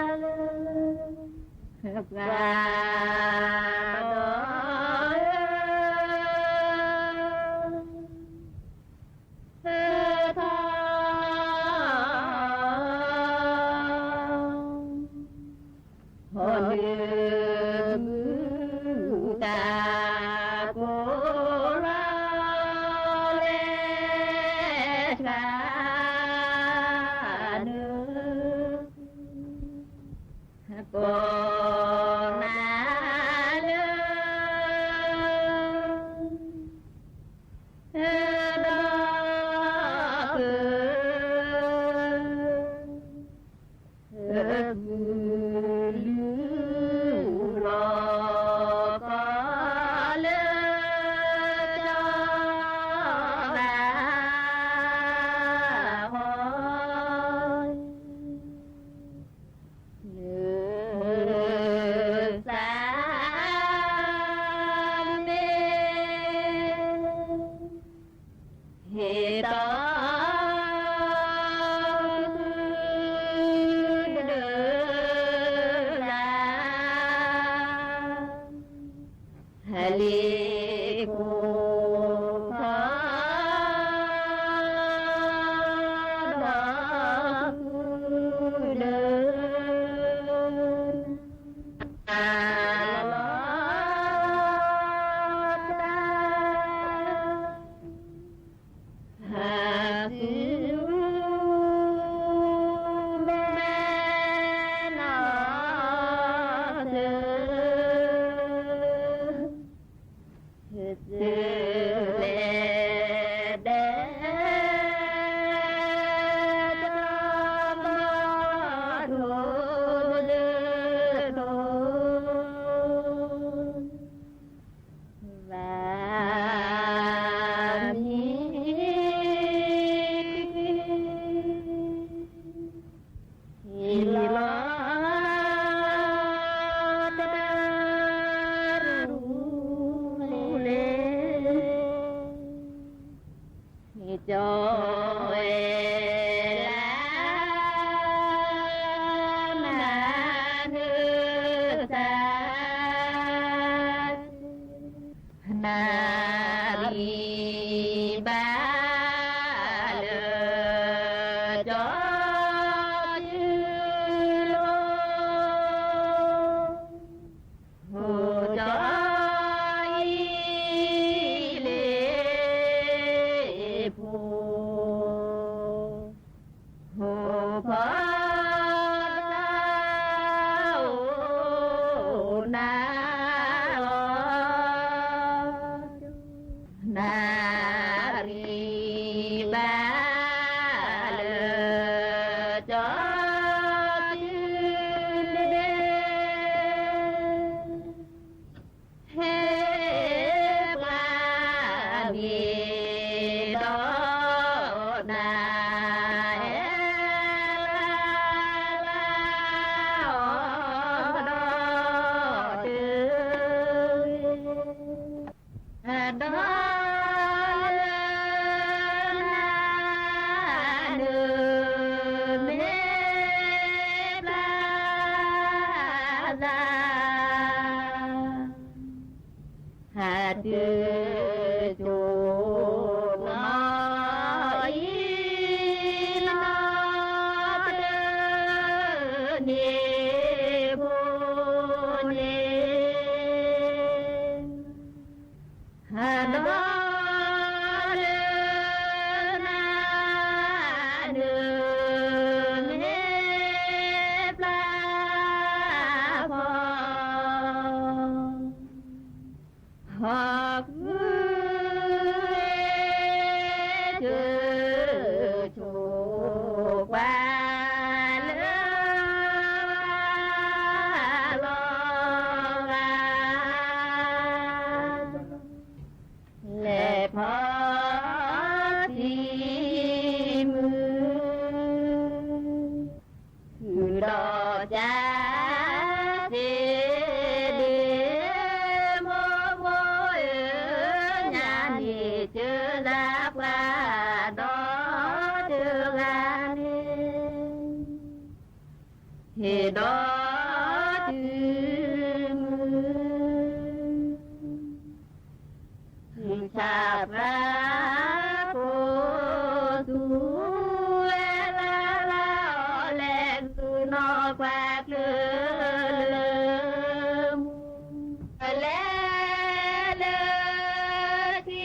လၢ ပှၤဒီး ထီၣ် ဟီၣ်ဒုးမုၢ်တၢ်ကိးလီၤ လဲၤဆှၢနုာ် ကိးနၤလၢ ဒီး ကလုာ်လူၤလီၤကီးလၢ ကၠီဘၣ်ဟီ နုာ်စၢ်မ့ၢ် ဟ့ၣ်တီ ဒုး လၢ ဟးတုၤကိၤနီၢ်အံၤ နီၢ်တန့ၢ်ဘိန့ၣ် ဟးဒီးလၢနၤ နမ့ၢ်ပျၢ်ဖီ ဟီၣ်ကု ဆိးကွၢ်လၢ လီၤဂာ် လဲၤဖီထံမုၢ် ဃုာ်ဒီးကၢ်စ့ဒ့ မိၢ်မိၢ်ဧၢ, ညါန့ၣ်ကၢ်သးပှၢ်ဒီတဂၤန့ၣ် ဟ့ၣ်ဒီးတုၤမုၢ် ဆၣ်ဖးကိးသူဝဲလၢ်လၢ်အီၤ လဲၤဃုာ်နီၢ်ကွၢ်ကျၢၤလၢမူ လဲၤလၢထံ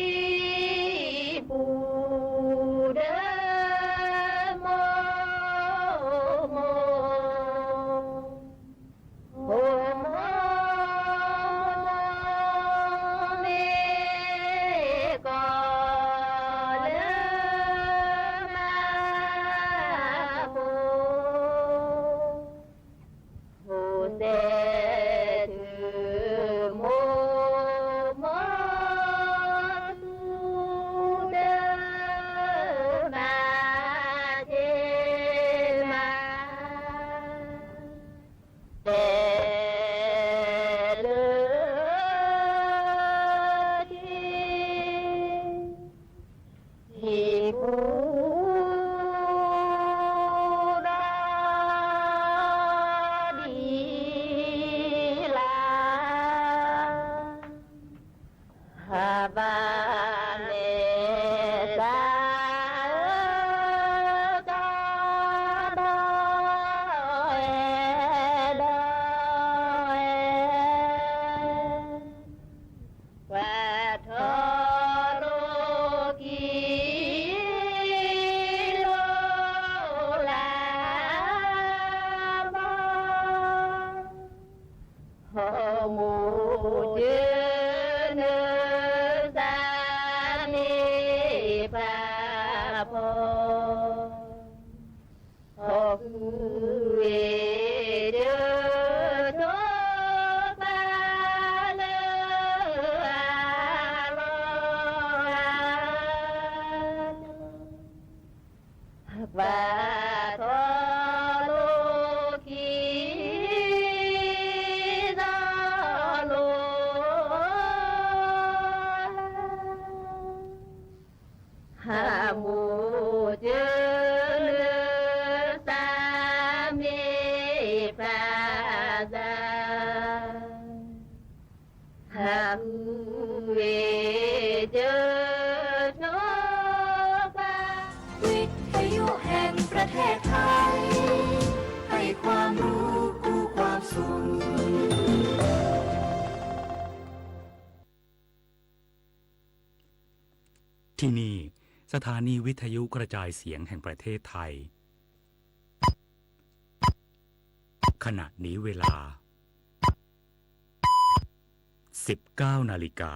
ပူၤဒီး မိၢ်မိၢ် မိၢ်မိၢ် မ့ၢ်ကီးလၢမၤဖိ ဖိသဲးတုၤမိၢ်မိၢ် သူဒီးမၤ က့ၤမၤ တဲလၢထံ ထံပူၤဒီး ဒ်လၢ ဟးဘၣ်န့ၣ်သးဧၢ ကဒီးအဲၣ်ဒီးအဲၣ် ကွၢ်ထီၣ်လိာ်က့ၤ လိာ်လၢ်ဘီ ဟီၣ်မိၢ်ကၢနၢသးမ့ၢ်ပာ်ဖီ ဟီၣ်ဃုဝ့ၢ်ဒၢး ထိးပာ်လၢအလီၢ်ဧါ ကွၢ်ထီၣ်လိာ်က့ၤ ဒီးလိာ်လၢ် ဟီၣ်မိၢ်ကၢနၢသးမ့ၢ်ပာ်သး ဟီၣ်ဃုဝ့ၢ် ဒၢး ထိးပာ် วิทยุแห่งประเทศไทย ให้ความรู้คู่ความสุข ที่นี่ สถานีวิทยุกระจายเสียงแห่งประเทศไทย ขณะนี้เวลา สิบเก้านาฬิกา